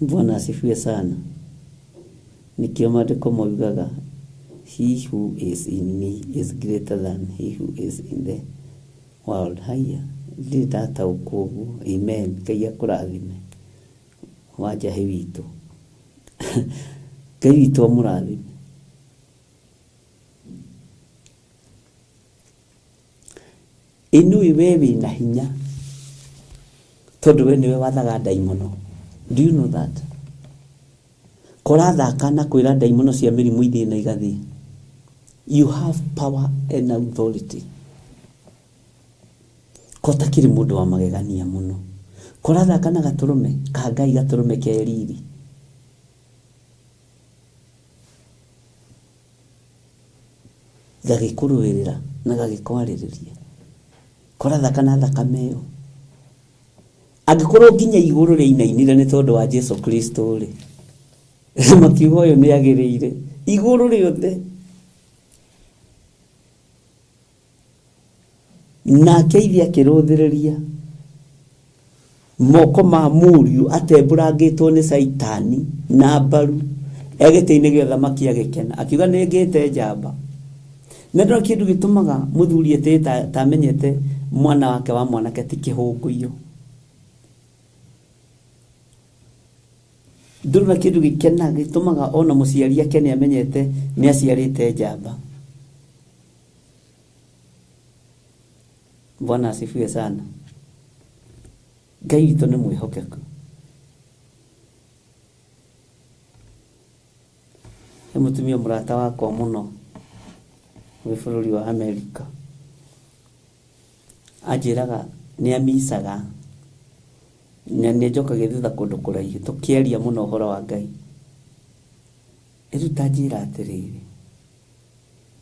Bwana asifiwe sana. Nĩkĩo maandĩko moigaga he who is in me is greater than he who is in the world. Haiya, ndirĩ ndataũkwo ũguo. Amen. Ngai akũrathime. Wanjahĩ witũ. Ngai witũ amũrathime. Ĩ nĩũĩ we wĩna hinya tondũ we nĩwe wathaga ndaimono. Do you know that? Korathaka na kwĩra ndaimono cia mĩrimũ ithiĩ na igathiĩ. You have power and authority. Kotakĩrĩ mũndũ wa magegania mũno. Korathaka na gatũrũme ka Ngai gatũrũme ke riri. Gagĩkũrũĩrĩra na gagĩkwarĩrĩria. Korathaka na thakame ĩyo. Angĩkorwo nginya igũrũ rĩainainire nĩ tondũ wa Jesu Kristo rĩ, makiuga ũyũ nĩ agĩrĩire. Igũrũ rĩothe. Nake ithe akĩrũthĩrĩria moko ma mũriũ atembũrangĩtwo nĩ Caitani na mbaru e gĩtĩ-inĩ gĩa ũthamaki agĩkena akiuga nĩ ngĩte njamba. Na ndona kĩndũ gĩtũmaga mũthuri etĩye ta amenyete mwana wake wa mwanake ti kĩhũngũiyo. Ndũrĩ na kĩndũ gĩkena gĩtũmaga ona mũciari akene amenyete nĩ aciarĩte njamba. Bwana asifiwe sana. Ngai witũ nĩ mwĩhokeku. He mũtumia mũrata wakwa mũno wĩ bũrũri wa Amerika anjĩraga nĩ amicaga na nĩ anjokagia thutha kũndũ kũraihu tũkĩaria mũno ũhoro wa Ngai. Rĩu ta njĩra atĩrĩrĩ,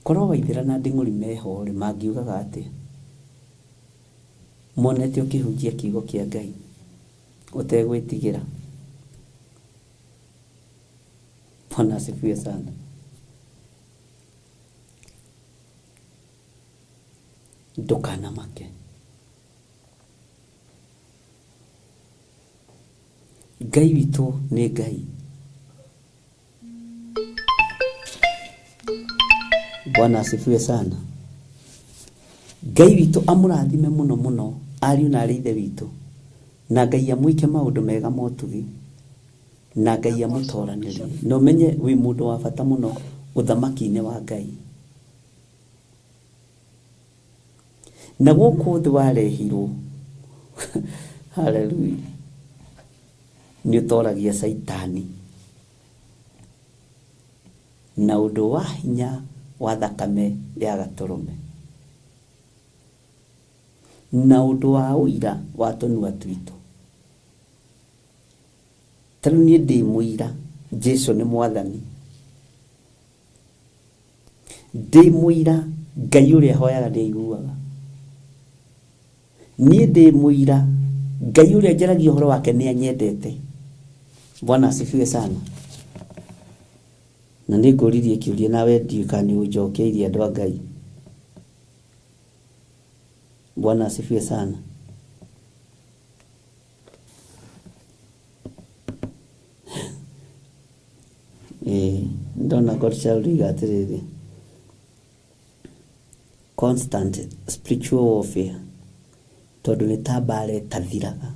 korwo Waithĩra na Nding'ũri meho rĩ, mangiugaga atĩa monete ũkĩhunjia kiugo kĩa Ngai ũtegwĩtigĩra? Bwana asifiwe sana. Ndũkanamake. Ngai witũ nĩ Ngai. Bwana asifiwe sana. Ngai witũ amũrathime mũno mũno ariũ na arĩ ithe witũ, na Ngai amwĩke maũndũ mega ma ũtugi, na Ngai amũtoranĩrie, na ũmenye wĩ mũndũ wa bata mũno ũthamaki-inĩ wa Ngai. Na gũkũ thĩ warehirwo, haleluya, nĩ ũtoragia Caitani na ũndũ wa hinya wa thakame ya gatũrũme, na ũndũ wa ũira wa tũnua twitũ. Ta rĩu niĩ ndĩ mũira Jesu nĩ mwathani, ndĩ mũira Ngai ũrĩa hoyaga nĩ aiguaga, niĩ ndĩ mũira Ngai ũrĩa njaragia ũhoro wake nĩ anyendete. Bwana asifiwe sana. Na nĩ ngũririe kĩũria nawe ndiũĩ kana nĩ ũnjokeirie andũ a Ngai. Bwana asifiwe sana. Ĩĩ, ndona Godchild oiga atĩrĩrĩ, constant spiritual warfare, tondũ nĩ ta mbara ĩtathiraga,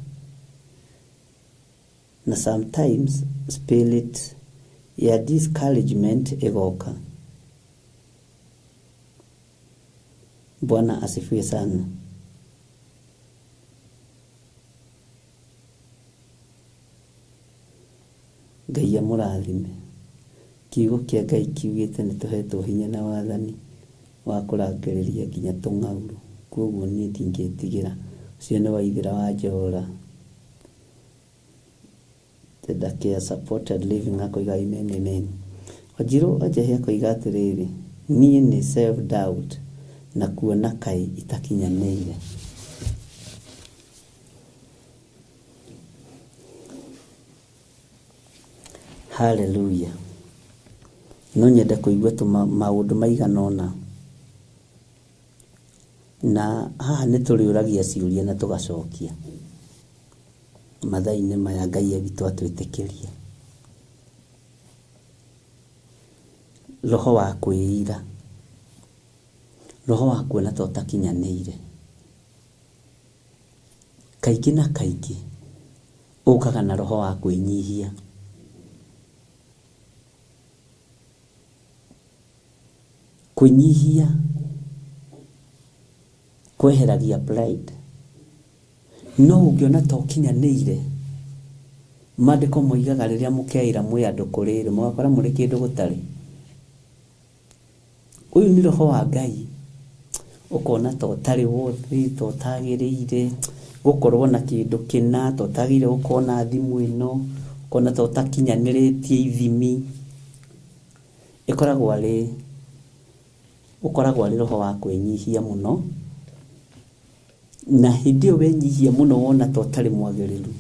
na sometimes spirit ya discouragement ĩgoka. Bwana asifiwe sana. Ngai amũrathime. Kiugo kĩa Ngai kiugĩte nĩ tũhetwo hinya na wathani wa kũrangĩrĩria nginya tũng'aurũ, kwoguo niĩ ndingĩtigĩra. Ũcio nĩ Waithĩra wa Njora. Tedakĩa supported living akoiga amen amen. Wanjirũ Wanjahĩ akoiga atĩrĩrĩ, niĩ nĩ self doubt na kuona kaĩ itakinyanĩire. Haleluya. No nyende kũigua maũndũ maigana ũna. Na haha nĩ tũrĩũragia ciũria na tũgacokia. Mathaa-inĩ maya Ngai witũ atwĩtĩkĩria. Roho wa kwĩira. Roho wa kuona ta ũtakinyanĩire. Kaingĩ na kaingĩ ũkaga na roho wa kwĩnyihia. Kwĩnyihia kweheragia pride. No ũngĩona ta ũkinyanĩire, maandĩko moigaga rĩrĩa mũkeĩra mwĩ andũ kũrĩ rĩ, mũgakora mũrĩ kĩndũ gũtarĩ. Ũyũ nĩ roho wa Ngai, ũkona ta ũtarĩ worthy, ta ũtagĩrĩire gũkorwo na kĩndũ kĩna, ta ũtagĩrĩire gũkorwo na thimũ ĩno, ũkona ta ũtakinyanĩrĩtie ithimi. Ĩkoragwo arĩ, ũkoragwo arĩ roho wa kwĩnyihia mũno, na hĩndĩ ĩyo wenyihia mũno wona ta ũtarĩ mwagĩrĩru,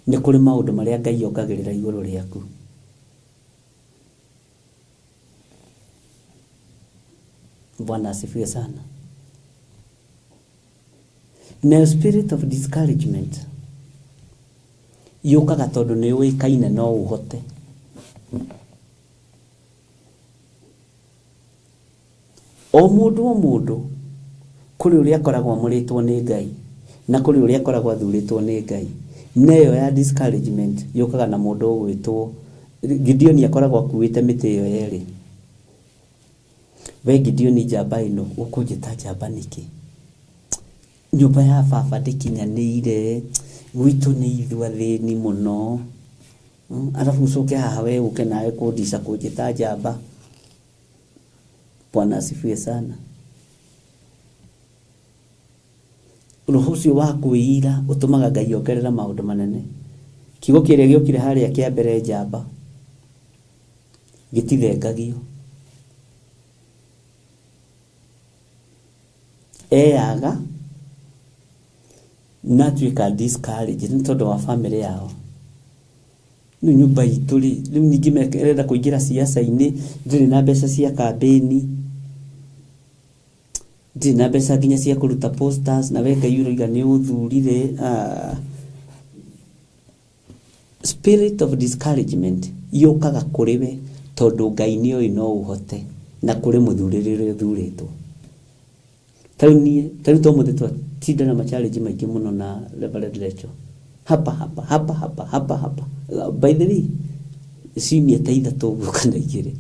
nĩ kũrĩ maũndũ marĩa Ngai ongagĩrĩra igũrũ rĩaku. Bwana asifiwe sana. Nayo spirit of discouragement yũkaga tondũ nĩ ũĩkaine no ũhote. O mũndũ o mũndũ kũrĩ ũrĩa akoragwo amũrĩtwo nĩ Ngai na kũrĩ ũrĩa akoragwo athurĩtwo nĩ Ngai. Na ĩyo ya discouragement yũkaga na mũndũ ũgwĩtwo Gideoni akoragwo akuĩte mĩtĩ ĩyo yerĩ. We Gideoni njamba ĩno ũkũnjĩta njamba nĩkĩ? Nyũmba ya baba ndĩkinyanĩire, gwitũ nĩ ithuĩ athĩni mũno. Arabu ũcoke haha we ũke nawe kũndica kũnjĩta njamba. Bwana asifiwe sana. Roho ũcio wa kwĩira ũtũmaga Ngai ongerere maũndũ manene. Kiugo kĩrĩa gĩokire harĩa kĩa mbere njamba gĩtithengagio. Eyaga na atuĩka discouraged nĩ tondũ wa famĩlĩ yao. Rĩu nyũmba itũ rĩ, rĩu ningĩ ĩrenda kũingĩra siasa-inĩ, ndirĩ na mbeca cia kambĩni, ndirĩ na mbeca nginya cia kũruta posters, na we Ngai ũroiga nĩ ũthurire. Ah. Spirit of discouragement yũkaga kũrĩ we tondũ Ngai nĩ oĩ no ũhote na kũrĩ mũthurĩre ũrĩa ũthurĩtwo. Tarĩu niĩ, tarĩu ta ũmũthĩ twatinda na ma challenge maingĩ mũno na Reverend Rachel. Hapa hapa hapa hapa hapa hapa. By the way, ciumia ta ithatũ ũguo kana igĩrĩ.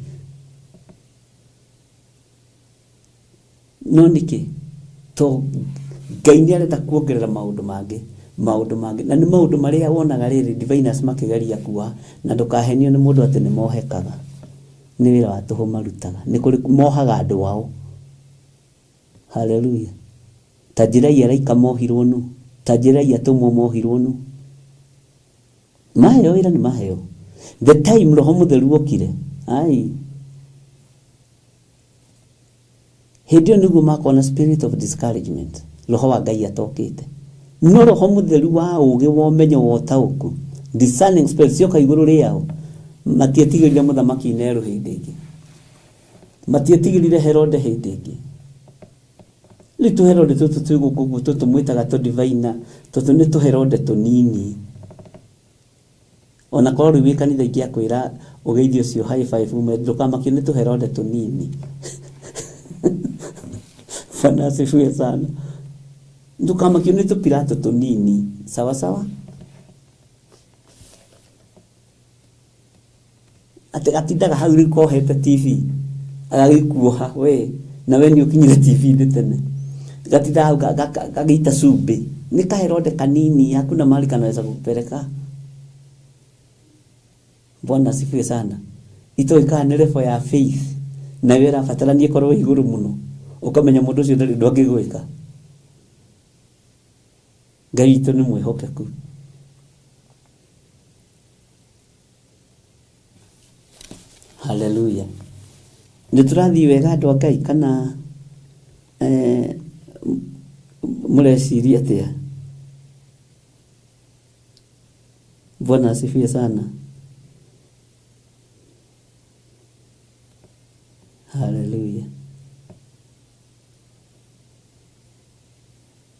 No nĩkĩ? To Ngai nĩ arenda kuongerera maũndũ mangĩ, maũndũ mangĩ. Na nĩ maũndũ marĩa wonaga rĩrĩ diviners makĩgeria kuoha, na ndũkahenio nĩ mũndũ atĩ nĩ mohekaga. Nĩ wĩra wa tũhũ marutaga. Nĩ kũrĩ mohaga andũ ao. Haleluya. Ta njĩrai araika mohirwo nũ? Ta njĩrai atũmwo mohirwo nũ? Maheo wĩra nĩ maheo. The time Roho Mũtheru okire, ai, hĩndĩ ĩyo nĩguo makorwo na spirit of discouragement, Roho wa Ngai atokĩte. No Roho Mũtheru wa ũũgĩ wa ũmenyo wa ũtaũku, discerning spirit cioka igũrũ rĩao, matietigĩrire mũthamaki Nero hĩndĩ ĩngĩ. Matietigĩrire Herode hĩndĩ ĩngĩ. Rĩu tũherode tũtũ twĩ gũkũ ũguo tũtũ mwĩtaga tũ-diviner, tũtũ nĩ tũherode tũnini. Ona korwo rĩu wĩ kanitha ingĩakwĩra ũgeithie ũcio high five ume ndũkamakio nĩ tũherode tũnini. Bwana asifiwe sana. Ndũkamakio nĩ tũpilato tũnini. Sawa sawa? Atĩ gatindaga hau rĩu kohete TV agagĩkuoha we na we nĩ ũkinyire TV-inĩ tene. Gatindaga hau gagĩita cumbĩ. Nĩ kaherode kanini hakuna mahali kanaweza kukupeleka. Bwana asifiwe sana. Itoĩ kana nĩ level ya faith nayo ĩrabatarania ĩkorwo igũrũ mũno ũkamenya mũndũ ũcio ndarĩ ũndũ angĩgwĩka. Ngai witũ nĩ mwĩhokeku. Haleluya. Nĩ tũrathiĩ wega andũ a Ngai kana mũreciria atĩa? Bwana asifiwe sana. Haleluya.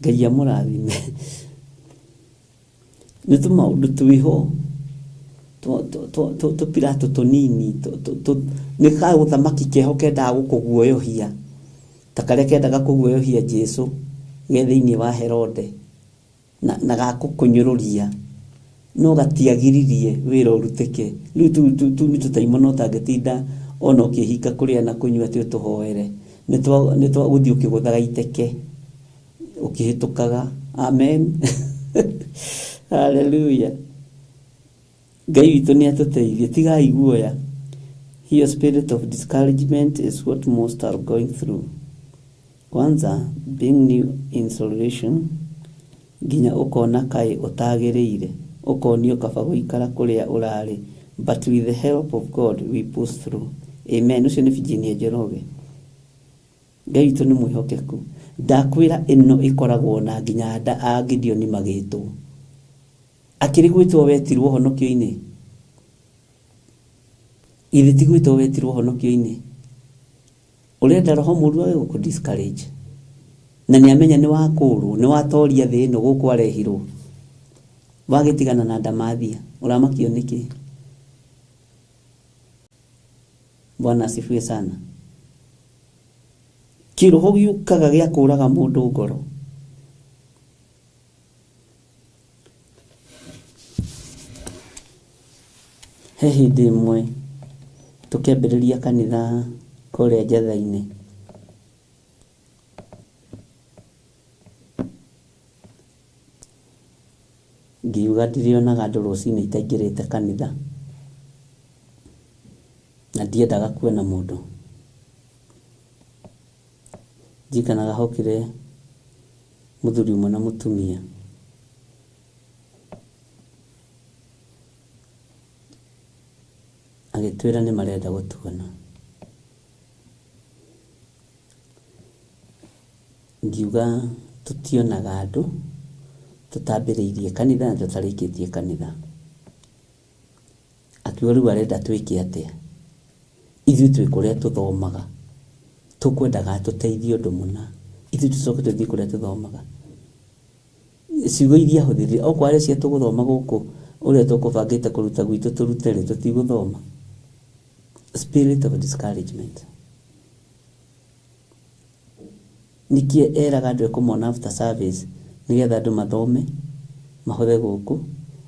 Ngai amũrathime. Nĩ tũmaũndũ twĩho tũpiratũ tũnini nĩ kaũthamaki keho kendaga gũkũguoyohia ta karĩa kendaga kũguoyohia Jesu ge thĩinĩ wa Herode na gakũkũnyũrũria no gatiagiririe wĩra ũrutĩke. Rĩu tu nĩ tũtaimono ũtangĩtinda ona ũkĩhinga kũrĩa na kũnyua atĩ ũtũhoere. Nĩ twa gũthiĩ ũkĩgũthaga iteke ũkĩhĩtũkaga. Amen. Hallelujah. Ngai witũ nĩ atũteithie. Tigai guoya. Here spirit of discouragement is what most are going through. Kwanza being new in salvation nginya ũkona kaĩ ũtagĩrĩire, ũkonio kaba gũikara kũrĩa ũrarĩ, but with the help of God we push through. Amen. Ũcio nĩ Virginia Njoroge. Ngai witũ nĩ mwĩhokeku. Ndakwĩra ĩno ĩkoragwo na nginya nda a Gideoni magĩtwo. Akĩrĩ gwĩtwo wetirwo ũhonokio-inĩ? Githĩ ti gwĩtwo wetirwo ũhonokio-inĩ? Ũrenda roho mũru age gũkũ discourage. Na nĩ amenya nĩ wakũrwo, nĩ watoria thĩ ĩno gũkũ arehirwo. Wagĩtigana na ndamathia, ũramakio nĩkĩ? Bwana asifiwe sana. Kĩroho gĩũkaga gĩa kũraga mũndũ ngoro. He hĩndĩ ĩmwe tũkĩambĩrĩria kanitha kũrĩa Njatha-inĩ, ngiuga ndirĩonaga andũ rũcinĩ itaingĩrĩte kanitha, na ndiendaga kuona mũndũ. Ndirikanaga hokire mũthuri ũmwe na mũtumia, agĩtwĩra nĩ marenda gũtuona. Ngiuga tũtionaga andũ tũtambĩrĩirie kanitha na tũtarĩkĩtie kanitha. Akiuga rĩu arenda twĩke atĩa? Ithuĩ twĩ kũrĩa tũthomaga, tũkwendaga atũteithie ũndũ mũna, ithuĩ tũcoke tũthiĩ kũrĩa tũthomaga. Ciugo iria ahũthĩrire, okorwo areciria tũgũthoma gũkũ ũrĩa tũkũbangĩte kũruta gwitũ tũrute rĩ, tũtigũthoma. Spirit of discouragement. Nĩkĩ eraga andũ ekũmona after service nĩgetha andũ mathome mahothe gũkũ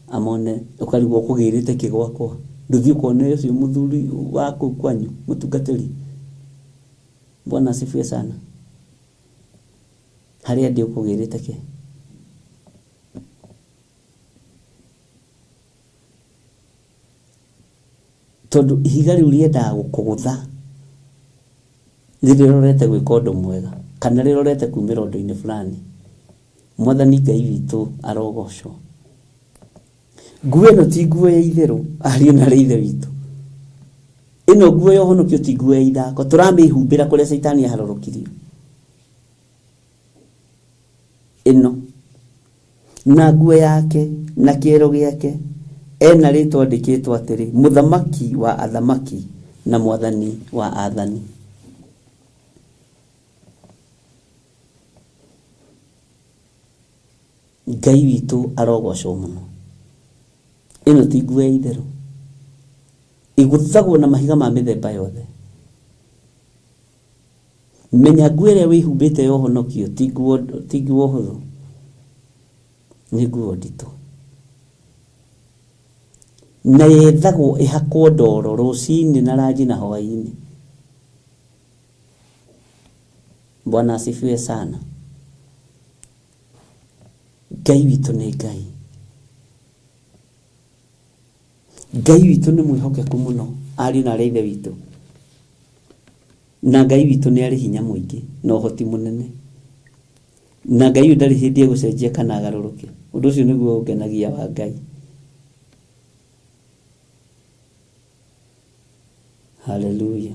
amone ũkarigwo ũkũgĩrĩte kĩ gwakwa ndũthiĩ ũkone ũcio mũthuri wa kũu kwanyu mũtungatĩri. Bwana asifiwe sana. Harĩa ndĩ ũkũgĩrĩte kĩ? Tondũ ihiga rĩu rĩendaga gũkũgũtha rĩrorete gwĩka ũndũ mwega kana rĩrorete kumĩra ũndũ-inĩ fulani. Mwathani Ngai witũ arogocwo. Nguo ĩno ti nguo ya itherũ, ariũ na arĩ ithe witũ. Ĩno nguo ya ũhonokio ti nguo ya ithako, tũramĩhumbĩra kũrĩa caitani aharũrũkirio. Ĩno na nguo yake na kĩero gĩake ena rĩtwa andĩkĩtwo atĩrĩ, Mũthamaki wa athamaki na Mwathani wa athani. Ngai witũ arogocwo mũno. Ĩno ti nguo ya itherũ, ĩgũthagwo na mahiga ma mĩthemba yothe. Menya nguo ĩrĩa wĩhumbĩte ya ũhonokio ti nguo ti nguo hũthũ, nĩ nguo nditũ. Na yethagwo ĩhakwo ndoro rũcinĩ na ranji na hwaĩ-inĩ. Bwana asifiwe sana. Ngai witũ nĩ Ngai. Ngai witũ nĩ mwĩhokeku mũno, ariũ na arĩ ithe witũ. Na Ngai witũ nĩ arĩ hinya mũingĩ na ũhoti mũnene. Na Ngai ũyũ ndarĩ hĩndĩ egũcenjia kana agarũrũke. Ũndũ ũcio nĩguo ũngenagia wa Ngai. Haleluya.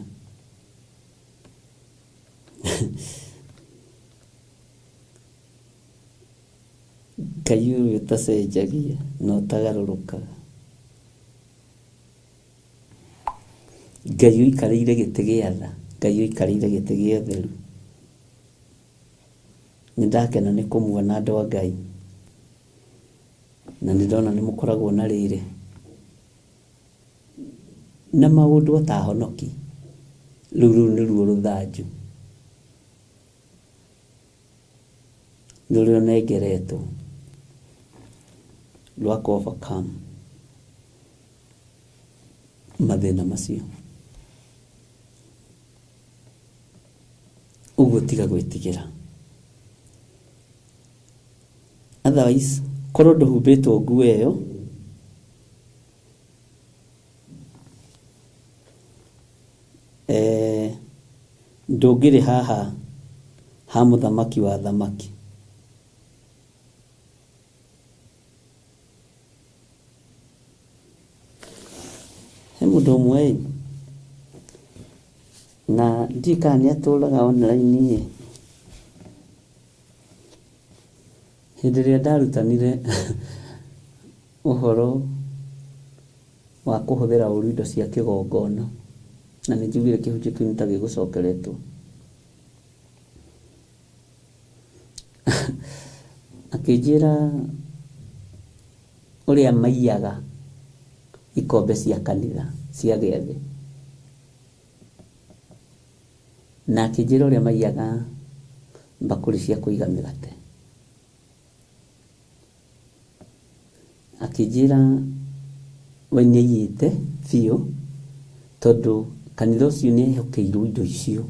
Ngai ũyũ ũtacenjagia na ũtagarũrũkaga. Ngai ũikarĩire gĩtĩ gĩa tha, Ngai ũikarĩire gĩtĩ gĩa ũtheru. Nĩ ndakena nĩ kũmuona andũ a Ngai, na nĩ ndona nĩ mũkoragwo na rĩrĩ na maũndũ o ta ahonoki. Rĩu rũu nĩruo rũthanju rũrĩa ũnengeretwo rwa kũ overcome mathĩna macio. Ũguo tiga gwĩtigĩra. Otherwise, korwo ndũhumbĩtwo nguo ĩyo, eh, ndũngĩrĩ haha ha mũthamaki wa athamaki. He mũndũ ũmwe ĩ, na ndiũĩ kana nĩ atũraga online ĩ, hĩndĩ ĩrĩa ndarutanire ũhoro wa kũhũthĩra ũru indo cia kĩgongona, na nĩ njiguire kĩhunjio kĩu nĩ ta gĩgũcokeretwo. Akĩnjĩra ũrĩa maiyaga ikombe cia kanitha cia gĩathĩ. Na akĩnjĩra ũrĩa maiyaga mbakũri cia kũiga mĩgate. Akĩnjĩra We nĩ aiyĩte biũ tondũ kanitha ũcio nĩ ehokeirwo indo icio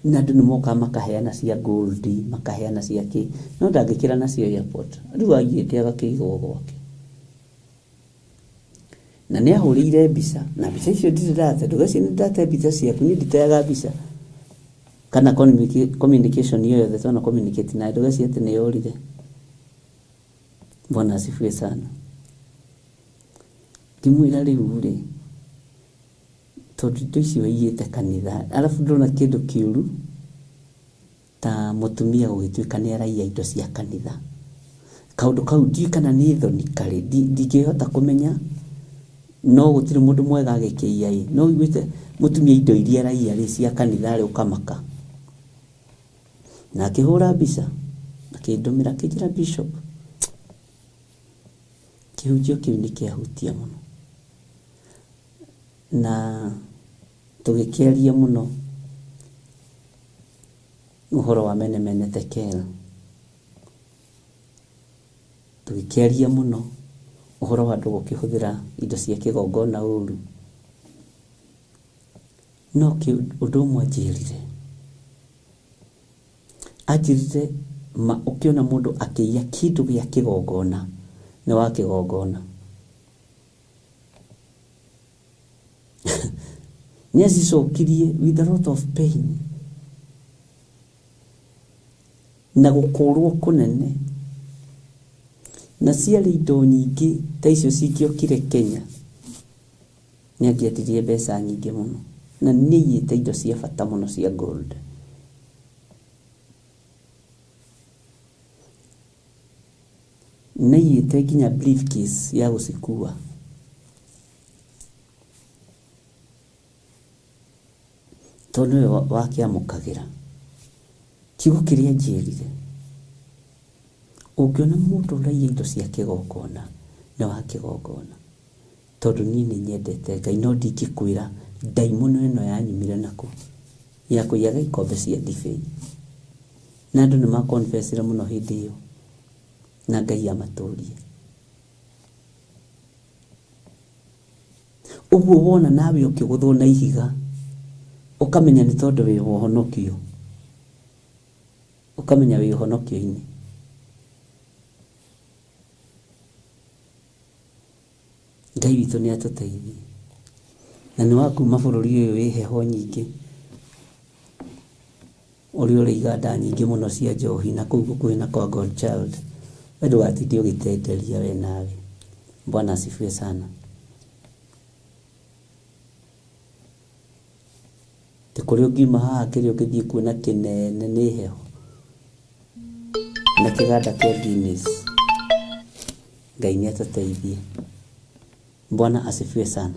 na andũ nĩ mokaga makaheana cia gold, makaheana cia kĩ, no ndangĩkĩra nacio airport. Rĩu aiyĩte agakĩiga o gwake. Na nĩ ahũrĩire mbica, na mbica icio ndirĩ ndate, ndũgecirie nĩ ndate mbica ciaku, niĩ nditeaga mbica kana communication yo yothe twana communicate nawe, ndũgecirie atĩ nĩ yorire. Bwana asifiwe sana. Ngĩmwĩra rĩu rĩ, tondũ indo icio aiyĩte kanitha, arabu ndona kĩndũ kĩũru ta mũtumia gũgĩtuĩka nĩ araiya indo cia kanitha. Kaũndũ kau ndiũĩ kana nĩ thoni karĩ, ndingĩhota kũmenya, no gũtirĩ mũndũ mwega agĩkĩiya ĩ, no ũiguĩte mũtumia indo iria araiya rĩ cia kanitha rĩ ũkamaka. Na akĩhũra mbica, akĩndũmĩra akĩnjĩra Bishop, kĩhunjio kĩu nĩ kĩahutia mũno. Na tũgĩkĩaria mũno ũhoro wa Mene Mene Tekel. Tũgĩkĩaria mũno ũhoro wa andũ gũkĩhũthĩra indo cia kĩgongona ũru. No ũndũ ũmwe anjĩrire, anjĩrire ma ũkĩona mũndũ akĩiya kĩndũ gĩa kĩgongona nĩ wa kĩgongona. Nĩ acicokirie with a lot of pain na gũkũrwo kũnene, na ciarĩ indo nyingĩ ta icio cingĩokire Kenya nĩ angĩendirie mbeca nyingĩ mũno, na nĩ aiyĩte indo cia bata mũno cia gold. Nĩ aiyĩte nginya briefcase ya gũcikua. Tondũ nĩwe wakĩamũkagĩra. Kiugo kĩrĩa anjĩrire, ũngĩona mũndũ ũraiya indo cia kĩgongona, nĩ wa kĩgongona. Tondũ niĩ nĩ nyendete Ngai, no ndingĩkwĩra ndaimono ĩno yanyumire nakũ, ya kũiyaga ikombe cia ndibei. Na andũ nĩ ma confess-ire mũno hĩndĩ ĩyo, na Ngai amatũrie. Ũguo wona nawe ũkĩgũthwo na ihiga, ũkamenya nĩ tondũ wĩ ũhonokio. Ũkamenya wĩ ũhonokio-inĩ. Ngai witũ nĩ atũteithie. Na nĩ wa kuma bũrũri ũyũ wĩ heho nyingĩ, ũrĩa ũrĩ iganda nyingĩ mũno cia njohi na kũu gũkuhĩ na kwa Godchild. We ndũgatinde ũgĩtenderia we nawe. Bwana asifiwe sana. Ti kũrĩa ũngiuma haha kĩrĩa ũngĩthiĩ kuona kĩnene nĩ heho na kĩganda kĩa Guinness. Ngai nĩ atũteithie. Bwana asifiwe sana.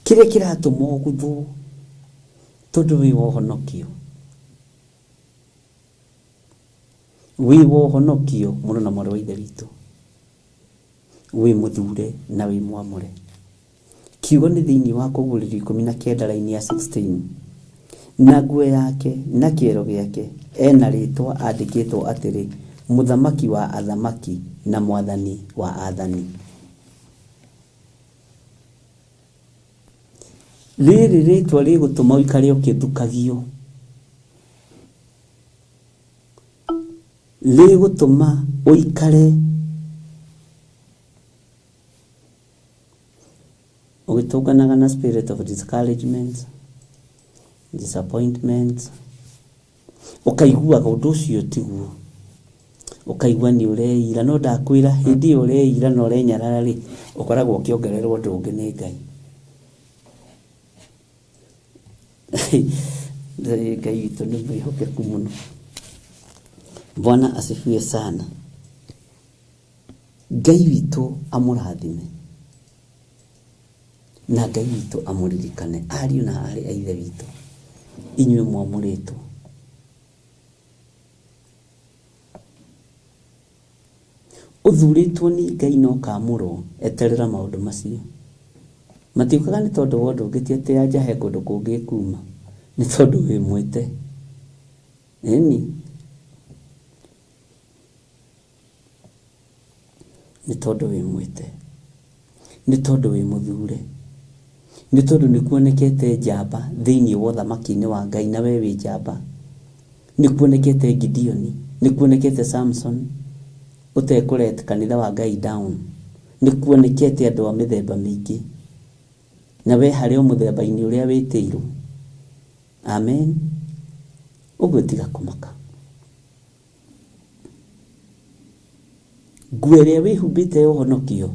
Kĩrĩa kĩratũma ũguthwo tondũ wĩ wa ũhonokio, wĩ wa ũhonokio mũrũ na mwarĩ wa Ithe witũ, wĩ mũthure na wĩ mwamũre. Kiugo nĩ thĩinĩ wa Kũguũrĩrio 19 raini ya 16. Na nguo yake na kĩero gĩake ena rĩtwa andĩkĩtwo atĩrĩ, Mũthamaki wa athamaki na Mwathani wa athani. Rĩrĩ rĩtwa rĩgũtũma ũikare ũkĩthukagio. Rĩgũtũma ũikare ũgĩtũnganaga na spirit of discouragement, disappointment, ũkaiguaga ũndũ ũcio tiguo, ũkaigua nĩ ũreira, no ndakwĩra hĩndĩ ĩyo ũreira na ũrenyarara rĩ, ũkoragwo ũkĩongererwo ũndũ ũngĩ nĩ Ngai. Ngai witũ nĩ mwĩhokeku mũno. Bwana asifiwe sana. Ngai witũ amũrathime na Ngai witũ amũririkane, ariũ na aarĩ a Ithe witũ, inyuĩ mwamũrĩtwo. Ũthurĩtwo nĩ Ngai na ũkamũrwo, eterera maũndũ macio. Matiũkaga nĩ tondũ wa ũndũ ũngĩ, ti atĩ anja he kũndũ kũngĩ ĩkuma, nĩ tondũ wĩ mwĩte. Ĩni. Nĩ tondũ wĩ mwĩte. Nĩ tondũ wĩ mũthure. Nĩ tondũ nĩ kuonekete njamba thĩinĩ wa ũthamaki-inĩ wa Ngai na we wĩ njamba. Nĩ kuonekete Gideoni, nĩ kuonekete Samson ũtekũ let kanitha wa Ngai down. Nĩ kuonekete andũ a mĩthemba mĩingĩ. Na we harĩ o mũthemba-inĩ ũrĩa wĩtĩirwo. Amen. Ũguo tiga kũmaka. Nguo ĩrĩa wĩhumbĩte ya ũhonokio,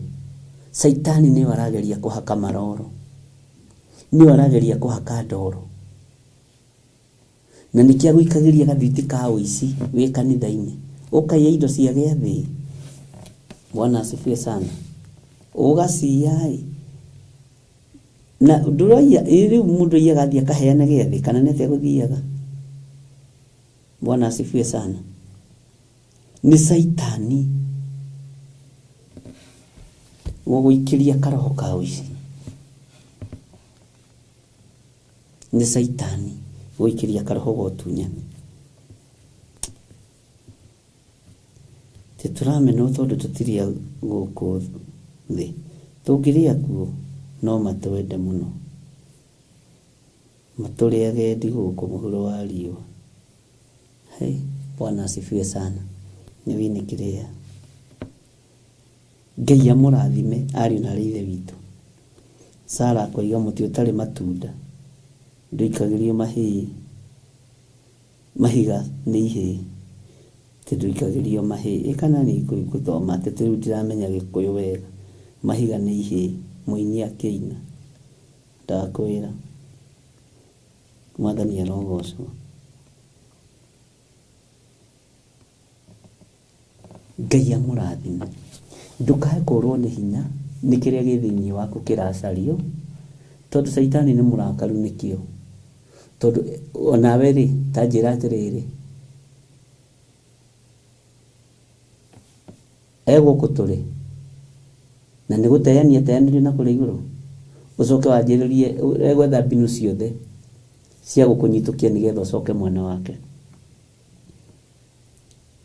Caitani nĩyo arageria kũhaka maroro. Nĩyo arageria kũhaka ndoro. Na nĩkĩo agũikagĩria gathwiti ka ũici wĩ kanitha-inĩ. Ũkaiya indo cia gĩathĩ. Bwana asifiwe sana. Ũgaciya-ĩ. Na ndũraiya, ĩ rĩu mũndũ aiyaga athiĩ akaheana gĩathĩ kana nĩ atĩa gũthiaga? Bwana asifiwe sana. Nĩ Caitani gũgũikĩria karoho ka ũici. Nĩ Caitani gũgũikĩria karoho ga ũtunyani. Tĩtũramenwo tondũ tũtirĩ a gũkũ thĩ. Tũngĩrĩ akuo no matwende mũno. Matũrĩ agendi gũkũ mũhuro wa riũa. Hey, Bwana asifiwe sana. Nĩ wini kĩrĩa. Ngai amũrathime ariũ na arĩ ithe witũ. Sara akoiga mũtĩ ũtarĩ matunda ndũikagĩrio mahĩĩ mahiga nĩ ihĩĩ. Atĩ ndũikagĩrio mahĩĩ. Ĩ kana nĩ ngũthoma atĩ rĩu ndiramenya gĩkũyũ wega. Mahiga nĩ ihĩĩ. Mũini akĩina. Ndakwĩra. Mwathani arogocwo. Ngai amũrathime. Ndũkae kũrwo nĩ hinya nĩ kĩrĩa gĩ thĩinĩ waku kĩracario, tondũ caitani nĩ mũrakaru nĩkĩo. Tondũ onawe rĩ, ta njĩra atĩrĩrĩ, e gũkũ tũrĩ, na nĩ gũteania ateanĩrio na kũrĩa igũrũ, ũcoke wanjĩrĩrie egwetha mbinu ciothe cia gũkũnyitũkia nĩgetha ũcoke mwena wake.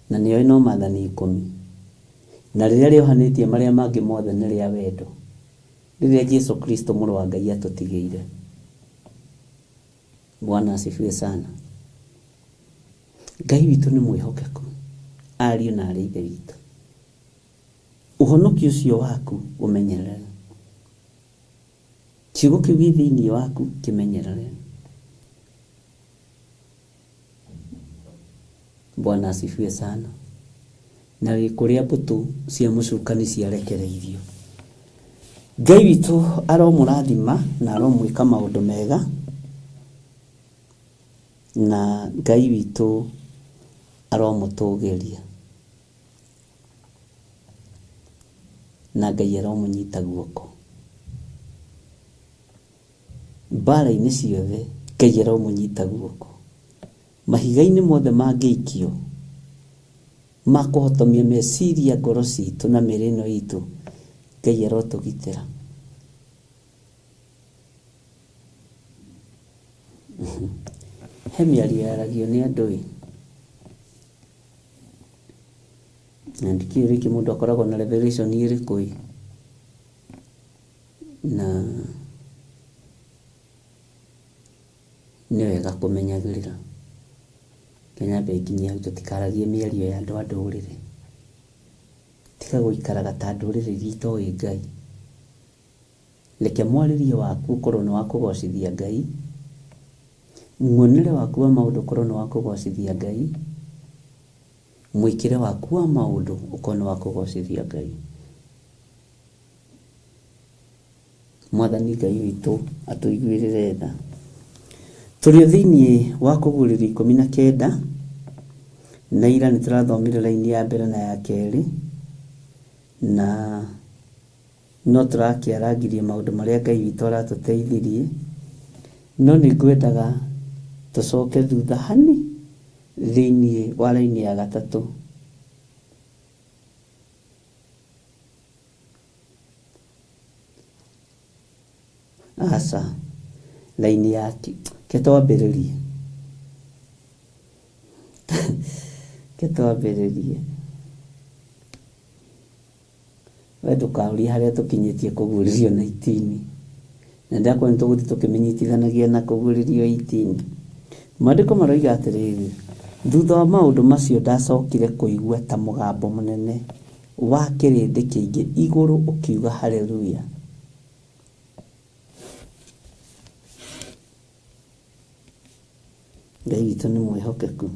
Na nĩoĩ no maathani ikũmi. Na rĩrĩa rĩohanĩtie marĩa mangĩ mothe nĩ rĩa wendo, rĩrĩa Jesu Kristo mũrũ wa Ngai atũtigĩire. Bwana asifiwe sana. Ngai witũ nĩ mwĩhokeku, ariũ na arĩ ithe witũ. Ũhonokio ũcio waku ũmenyerere. Kiugo kĩu gĩ thĩinĩ waku kĩmenyerere. Bwana asifiwe sana. Na wĩ kũrĩa mbũtũ cia mũcukani ciarekereirio. Ngai witũ aromũrathima na aromwĩka maũndũ mega. Na Ngai witũ aromũtũgĩria. Na Ngai aromũnyita guoko. Mbara-inĩ ciothe Ngai aromũnyita guoko. Mahiga-inĩ mothe mangĩikio ma kũhotomia meciria, ngoro citũ na mĩĩrĩ ĩno itũ, Ngai arotũgitĩra. He mĩario yaragio nĩ andũ ĩ, na ndikĩũĩ rĩngĩ mũndũ akoragwo na revelation ĩrĩkũ ĩ, na nĩ wega kũmenyagĩrĩra. Reke nyambe nginyie hau tũtikaragie mĩario ya andũ a ndũrĩrĩ. Tiga gũikaraga ta ndũrĩrĩ iria itoĩ Ngai. Reke mwarĩrie waku ũkorwo nĩ wa kũgocithia Ngai, muonere waku wa maũndũ ũkorwo nĩ wa kũgocithia Ngai, mwĩkĩre waku wa maũndũ ũkorwo nĩ wa kũgocithia Ngai. Mwathani Ngai witũ atũiguĩrĩre tha. Tũrĩ o thĩinĩ wa kũguũrĩrio 19, na ira nĩ tũrathomire raini ya mbere na ya kerĩ, na no tũrakĩarangirie maũndũ marĩa Ngai witũ aratũteithirie, no nĩ ngwendaga tũcoke thutha hani thĩinĩ wa raini ya gatatũ. Aca, raini ya ke twambĩrĩrie ke twambĩrĩrie. We ndũka. Ndũkaũrie harĩa tũkinyĩtie kũguũrĩrio 19. Na ndakwa nĩ tũgũthiĩ tũkĩmenyitithanagia na kũguũrĩrio 18. Maandĩko maroiga atĩrĩrĩ, thutha wa maũndũ macio ndacokire kũigua ta mũgambo mũnene wa kĩrĩndĩ kĩingĩ igũrũ ũkiuga haleluya. Ngai witũ nĩ mwĩhokeku.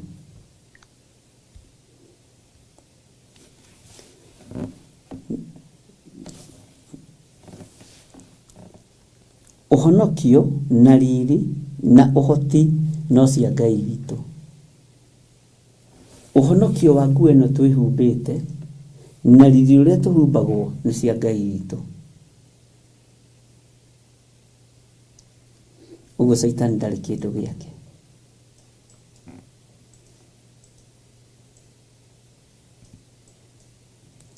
Ũhonokio na riri na ũhoti no cia Ngai witũ. Ũhonokio wa nguo ĩno twĩhumbĩte na riri ũrĩa tũhumbagwo nĩ cia Ngai witũ. Ũguo Caitani ndarĩ kĩndũ gĩake.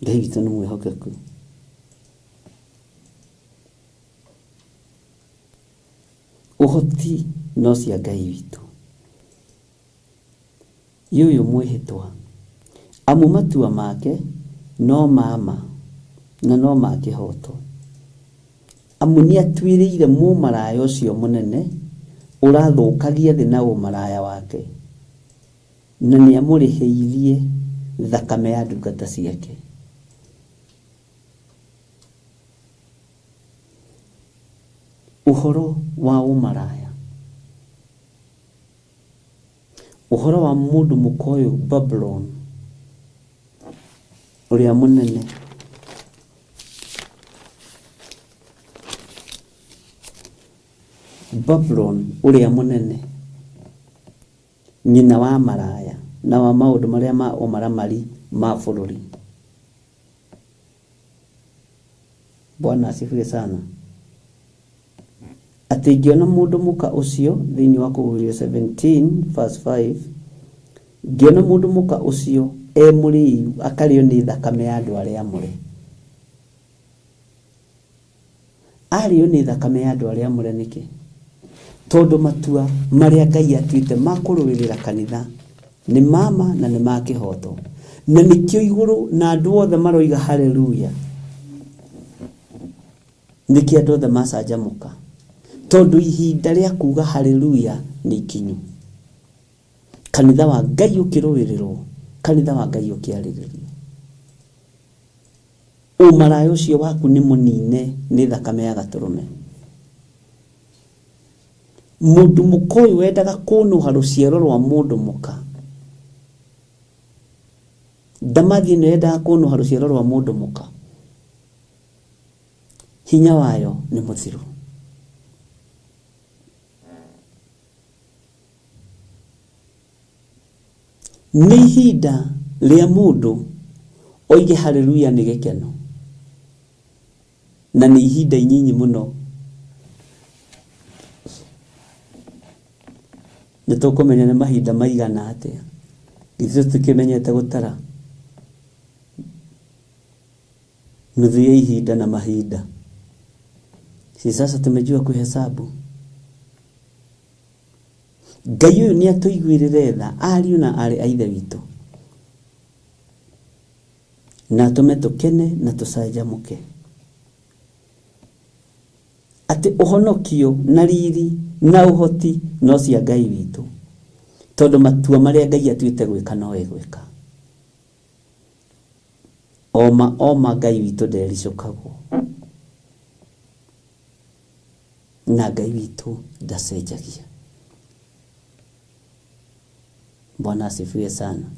Ngai witũ nĩ mwĩhokeku. Ũhoti no cia Ngai witũ. Yũyũ mwĩhĩtwa. Amu matua make no ma ma na no ma kĩhooto. Amu nĩatuĩrĩire mũmaraya ũcio mũnene ũrathũkagia thĩ na ũmaraya wake, na nĩamũrĩhĩirie thakame ya ndungata ciake. Ũhoro wa ũmaraya. Ũhoro wa mũndũ mũka ũyũ Babuloni ũrĩa mũnene. Babuloni ũrĩa mũnene, nyina wa maraya na wa maũndũ marĩa ma ũmaramari ma bũrũri. Bwana asifiwe sana. Atĩ ngĩona mũndũ mũka ũcio thĩinĩ wa Kũguũrĩrio 17 verse 5, ngĩona mũndũ mũka ũcio e mũrĩu akarĩo nĩ thakame ya andũ arĩa amũre. Arĩo nĩ thakame ya andũ arĩa amũre nĩkĩ? Tondũ matua marĩa Ngai atuĩte ma kũrũĩrĩra kanitha nĩ ma ma na nĩ ma kĩhooto. Na nĩkĩo igũrũ na andũ othe maroiga haleluya. Nĩkĩo andũ othe macanjamũka. Tondũ ihinda rĩa kuga haleluya nĩ ikinyu. Kanitha wa Ngai ũkĩrũĩrĩrwo, kanitha wa Ngai ũkĩarĩrĩrio. Ũmaraya ũcio waku nĩ mũnine nĩ thakame ya gatũrũme. Mũndũ mũka ũyũ wendaga kũnũha rũciaro rwa mũndũ mũka. Ndamathi ĩno yendaga kũnũha rũciaro rwa mũndũ mũka. Hinya wayo nĩ mũthiru. Nĩ ihinda rĩa mũndũ oige haleluya nĩ gĩkeno. Na nĩ ihinda inyinyi mũno. Nĩ tũkũmenya nĩ mahinda maigana atĩa. Ithuĩ tũtikĩmenyete gũtara nuthu ya ihinda na mahinda. Si sasa tumejua kuhesabu. Ngai ũyũ nĩ atũiguĩrĩre tha ariũ na aarĩ a Ithe witũ, na atũme tũkene na tũcanjamũke, atĩ ũhonokio na riri na ũhoti no cia Ngai witũ, tondũ matua marĩa Ngai atuĩte gwĩka no egwĩka. Oma oma Ngai witũ ndericũkagwo, na Ngai witũ ndacenjagia. Bwana asifiwe sana.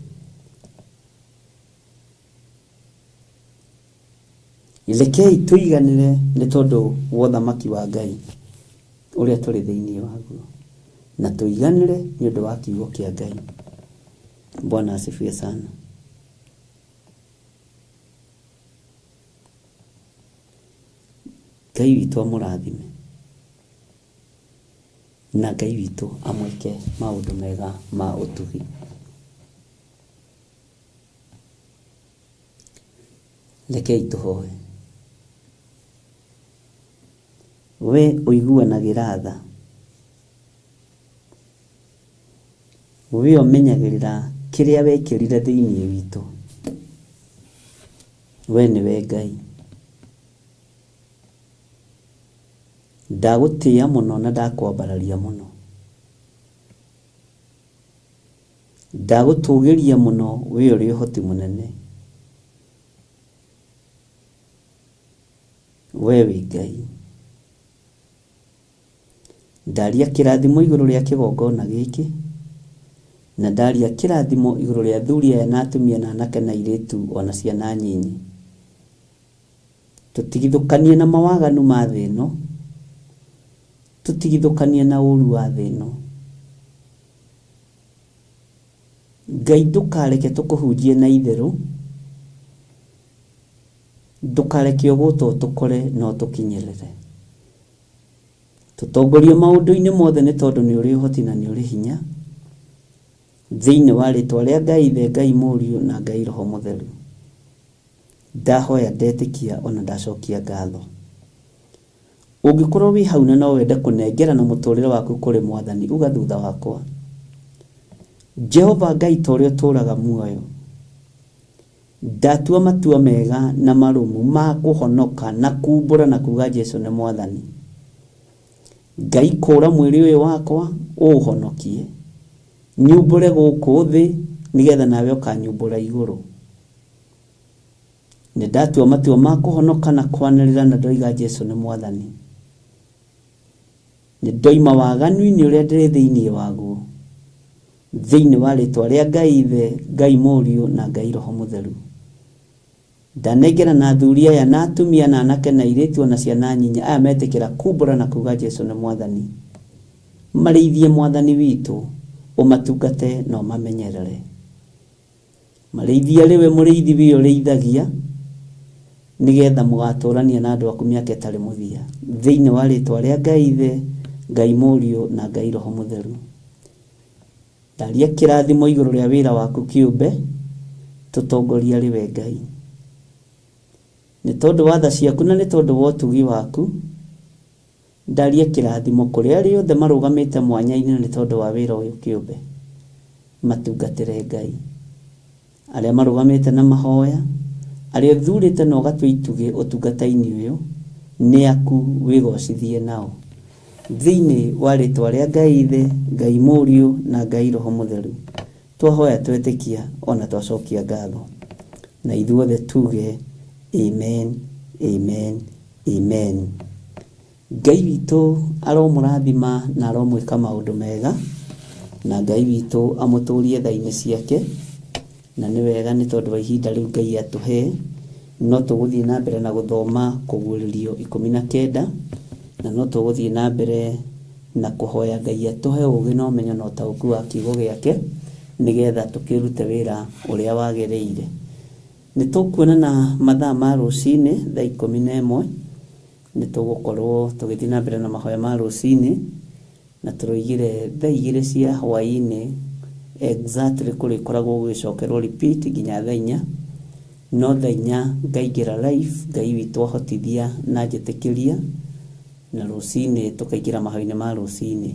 Rekei tũiganĩre nĩ tondũ wa ũthamaki wa Ngai ũrĩa tũrĩ thĩinĩ waguo, na tũiganĩre nĩ ũndũ wa kiugo kĩa Ngai. Bwana asifiwe sana. Ngai witũ amũrathime na Ngai witũ amwĩke maũndũ mega ma ũtugi. Rekei tũhoe. We ũiguanagĩra tha, we ũmenyagĩrĩra kĩrĩa wekĩrire thĩinĩ witũ, we nĩwe Ngai. Ndagũtĩĩa mũno na ndakwambararia mũno. Ndagũtũgĩria mũno we ũrĩ ũhoti mũnene. We wĩ Ngai. Ndaria kĩrathimo igũrũ rĩa kĩgongona gĩkĩ, na ndaria kĩrathimo igũrũ rĩa athuri aya na atumia na anake na airĩtu ona ciana nyinyi. Tũtigithũkanie na mawaganu ma thĩ ĩno, tũtigithũkanie na ũru wa thĩ ĩno. Ngai ndũkareke tũkũhunjie na itherũ, ndũkareke ũgũta ũtũkore na ũtũkinyĩrĩre. Tũtongorie maũndũ-inĩ mothe nĩ tondũ nĩ ũrĩ ũhoti na nĩ ũrĩ hinya. Thĩinĩ wa rĩtwa rĩa Ngai Ithe, Ngai Mũriũ na Ngai Roho Mũtheru. Ndahoya ndetĩkia ona ndacokia ngatho. Ũngĩkorwo wĩ hau na no wende kũnengerana mũtũrĩre waku kũrĩ Mwathani, uga thutha wakwa. Jehova Ngai ta ũrĩa ũtũraga muoyo, ndatua matua mega na marũmu ma kũhonoka na kumbũra na kuga Jesu nĩ Mwathani. Ngai kũra mwĩrĩ ũyũ wakwa ũũhonokie, nyumbũre gũkũ thĩ nĩgetha nawe ũkanyumbũra igũrũ. Nĩ ndatua matua ma kũhonoka na kwanĩrĩra na ndoiga Jesu nĩ Mwathani. Nĩ ndoima waganu-inĩ ũrĩa ndĩrĩ thĩinĩ waguo. Thĩinĩ wa rĩtwa rĩa Ngai Ithe, Ngai Mũriũ na Ngai Roho Mũtheru. Ndanengera na athuri aya na atumia na anake na airĩtu ona ciana nyinyi aya metĩkĩra kumbũra na kuga Jesu nĩ Mwathani. Marĩithie Mwathani witũ, ũmatungate na ũmamenyerere. Marĩithie arĩ we mũrĩithi wĩ ũrĩithagia, nĩgetha mũgatũrania na andũ aku mĩaka ĩtarĩ mũthia. Thĩinĩ wa rĩtwa rĩa Ngai Ithe, Ngai Mũriũ na Ngai Roho Mũtheru. Ndaria kĩrathimo igũrũ rĩa wĩra waku kĩũmbe, tũtongorie arĩ we Ngai. Nĩ tondũ wa tha ciaku na nĩ tondũ wa ũtugi waku, ndaria kĩrathimo kũrĩ arĩa othe marũgamĩte mwanya-inĩ na nĩ tondũ wa wĩra ũyũ kĩũmbe. Matungatĩre Ngai. Arĩa marũgamĩte na mahoya, arĩa ũthurĩte na ũgatua itugĩ ũtungata-inĩ ũyũ, nĩ aku wĩgocithie nao. Thĩinĩ wa rĩtwa rĩa Ngai Ithe, Ngai Mũriũ na Ngai Roho Mũtheru. Twahoya twetĩkia ona twacokia ngatho. Na ithuothe tuge amen, amen, amen. Ngai witũ aromũrathima na aromwĩka maũndũ mega, na Ngai witũ amũtũrie tha-inĩ ciake, na nĩ wega nĩ tondũ wa ihinda rĩu Ngai atũhe, no tũgũthiĩ na mbere na gũthoma kũguũrĩrio 19, na no tũgũthiĩ na mbere na kũhoya Ngai atũhe ũũgĩ na ũmenyo na ũtaũku wa kiugo gĩake, nĩgetha tũkĩrute wĩra ũrĩa wagĩrĩire. Nĩ tũkuonana mathaa ma rũcinĩ thaa 11, nĩ tũgũkorwo tũgĩthiĩ na mbere na mahoya ma rũcinĩ, na tũroigire thaa 2 cia hwaĩ-inĩ exactly kũrĩkoragwo gũgĩcokerwo repeat nginya thaa 4, no thaa 4 ngaingĩra live, Ngai witũ ahotithia na njĩtĩkĩria, na rũcinĩ tũkaingĩra mahoya-inĩ ma rũcinĩ.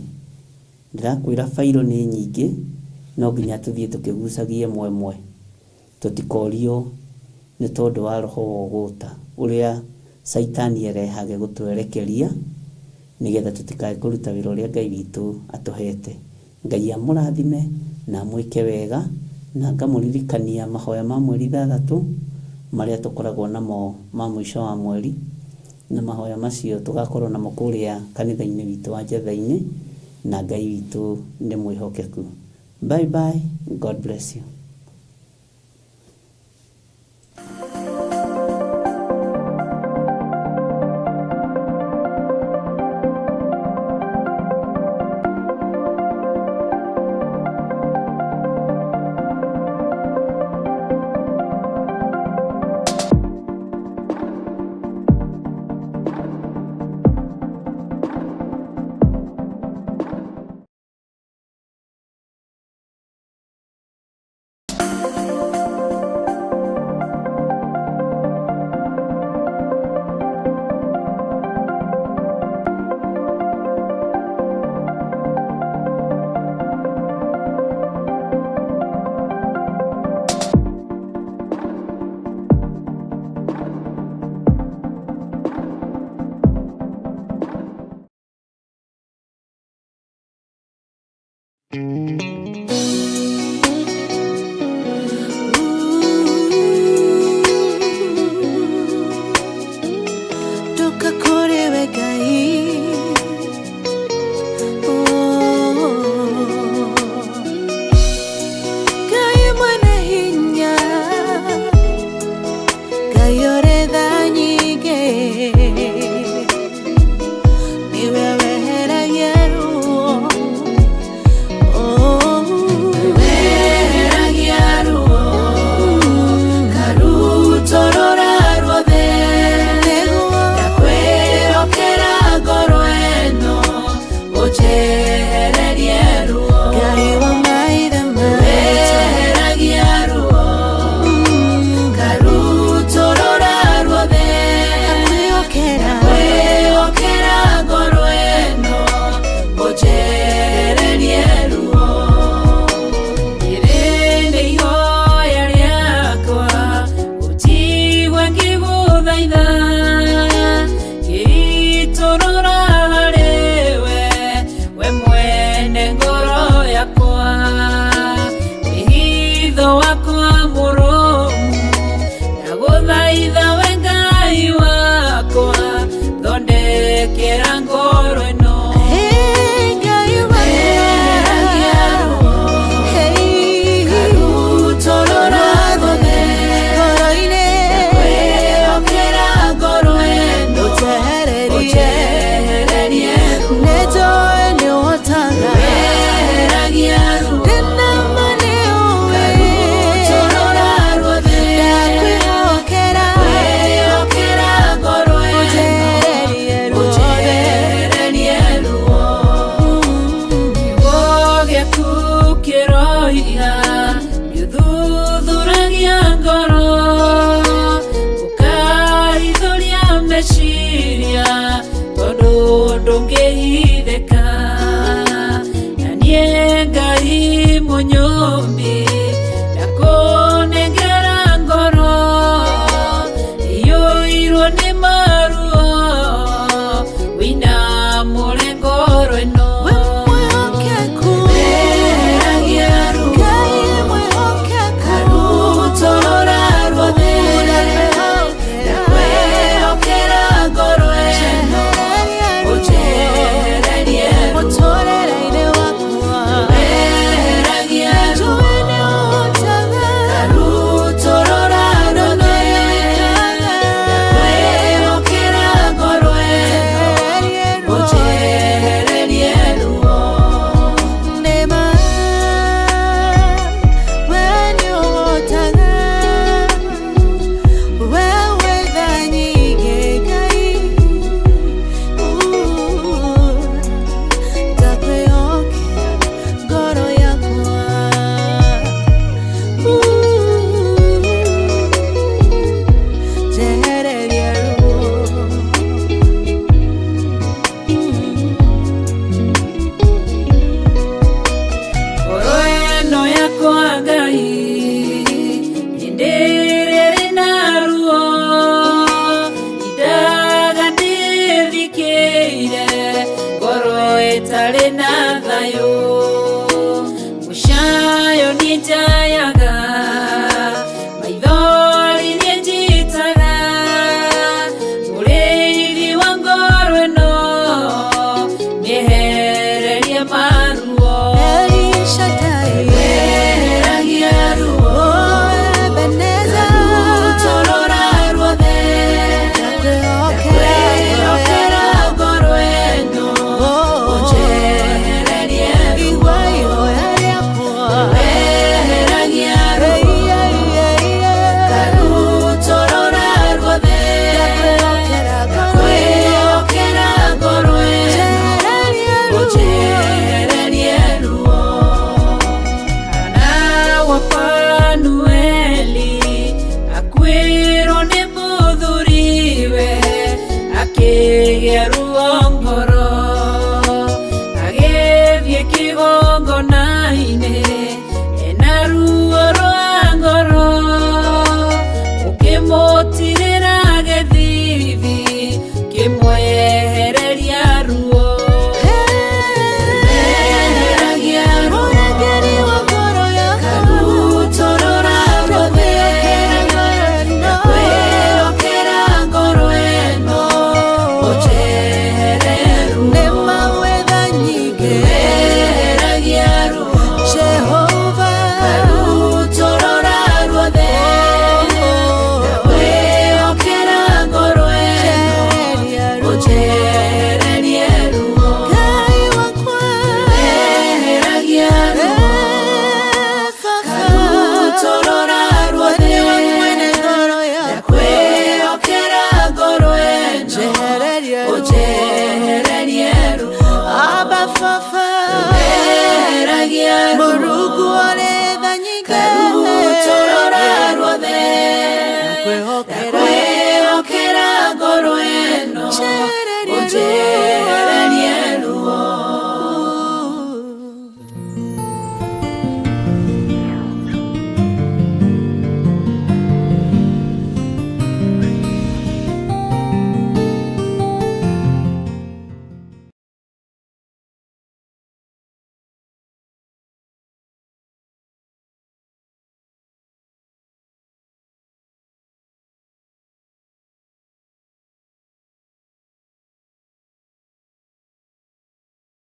Ndĩrakwĩra bairo nĩ nyingĩ, no nginya tũthiĩ tũkĩgucagia ĩmwe ĩmwe. Tũtikorio nĩ tondũ wa roho wa ũgũta ũrĩa Caitani erehage gũtwerekeria nĩgetha tũtikae kũruta wĩra ũrĩa Ngai witũ atũhete. Ngai amũrathime na amwĩke wega, na ngamũririkania mahoya ma mweri 6 marĩa tũkoragwo namo ma mũico wa mweri, na mahoya macio tũgakorwo namo kũrĩa kanitha-inĩ witũ wa Njetha-inĩ, na Ngai witũ nĩ mwĩhokeku. Bye bye, God bless you. Ngai. Oh. Ngai mwene hinya, Ngai ũrĩ tha nyingĩ, nĩwe weheragia ruo. Oh. Weheragia ruo karutorora ruothe ndakwĩhokera ngoro ĩno ũnjehererie ruo. Ngai wa maithe maitũ. Weheragia ruo karutorora ruothe Ndakwĩhokera. Ndakwĩhokera ngoro ĩno ũnjehererie ruo. Rĩrĩ nĩ ihoya rĩakwa ũnjigue ngĩgũthaitha ngĩitũrũra harĩwe we mwene ngoro yakwa wĩhitho wakwa mũrũmu ndagũthaitha we Ngai wakwa thondekera ngoro ĩno. Hey, Ngai wakwa. Weheragia ruo Hey. karutorora ruothe Ngoro-inĩ. Ndakwĩhokera ngoro ĩno Ũnjehererie. ũnjehererie ruo. Nĩnjũĩ nĩũhotaga. Weheragia ruo Ndĩna ma nĩũĩ. karutorora ruothe Ndakwĩhokera. Ndakwĩhokera ngoro ĩno Ũnjehererie ruothe. ũnjehererie ruo. Kiugo gĩaku kĩroiga nĩũthuthuragia ngoro ũkahithũria meciria tondũ ndũngĩhithĩka na niĩ Ngai mũnyũmbi ndakũnengera ngoro iyũirwo nĩ maruo wĩinamũre ngoro ĩno. We mwĩhokeku. Weheragia ruo Ngai mwĩhokeku. karutorora ruothe ndakwĩhokera ngoro ĩno ũnjehererie ruo. Mũtũũrĩre-inĩ wakwa. Weheragia ruo Njũĩ nĩũhotaga. karutorora ruothe ndakwĩhokera ngoro ĩno ũnjehererie ruo. Nĩma, we nĩũhotaga. We wĩ tha nyingĩ, Ngai. Ndakwĩhokera ngoro yakwa. Njehererie ruo. Ngoro ĩno yakwa Ngai hĩndĩ ĩrĩa ĩrĩ na ruo indaga ndĩthikĩire ngoro ĩtarĩ na thayũ mũcayo niĩ njayaga maithori niĩ njitaga mũrĩithi wa ngoro ĩno mĩehererie maruo. El Shaddai. Weheragia ruo Oh, Ebenezer. karutorora ruothe Ndakwĩhokera. ndakwĩhokera ngoro ĩno Oh. ũnjehererie ruo. Igua ihoya rĩakwa. Weheragia ruo Hey, yeah, yeah, yeah. karutorora ruothe Ndakwĩhokera ngoro ĩno. ndakwĩhokera ngoro ĩno Njehererie ruo. ũnjehererie ruo. Hana wa Panueli akuĩrwo nĩ mũthuriwe akĩgĩa ruo ngoro agĩthiĩ kĩgongona-inĩ ena ruo rwa ngoro ũkĩmũtirĩra gĩthithi kĩmwehereria ruo. Weheragia ruo Mũrangĩri wa ngoro yakwa. karutorora ruothe ndakwĩhokera ngoro ĩno ũnjehererie Jesu.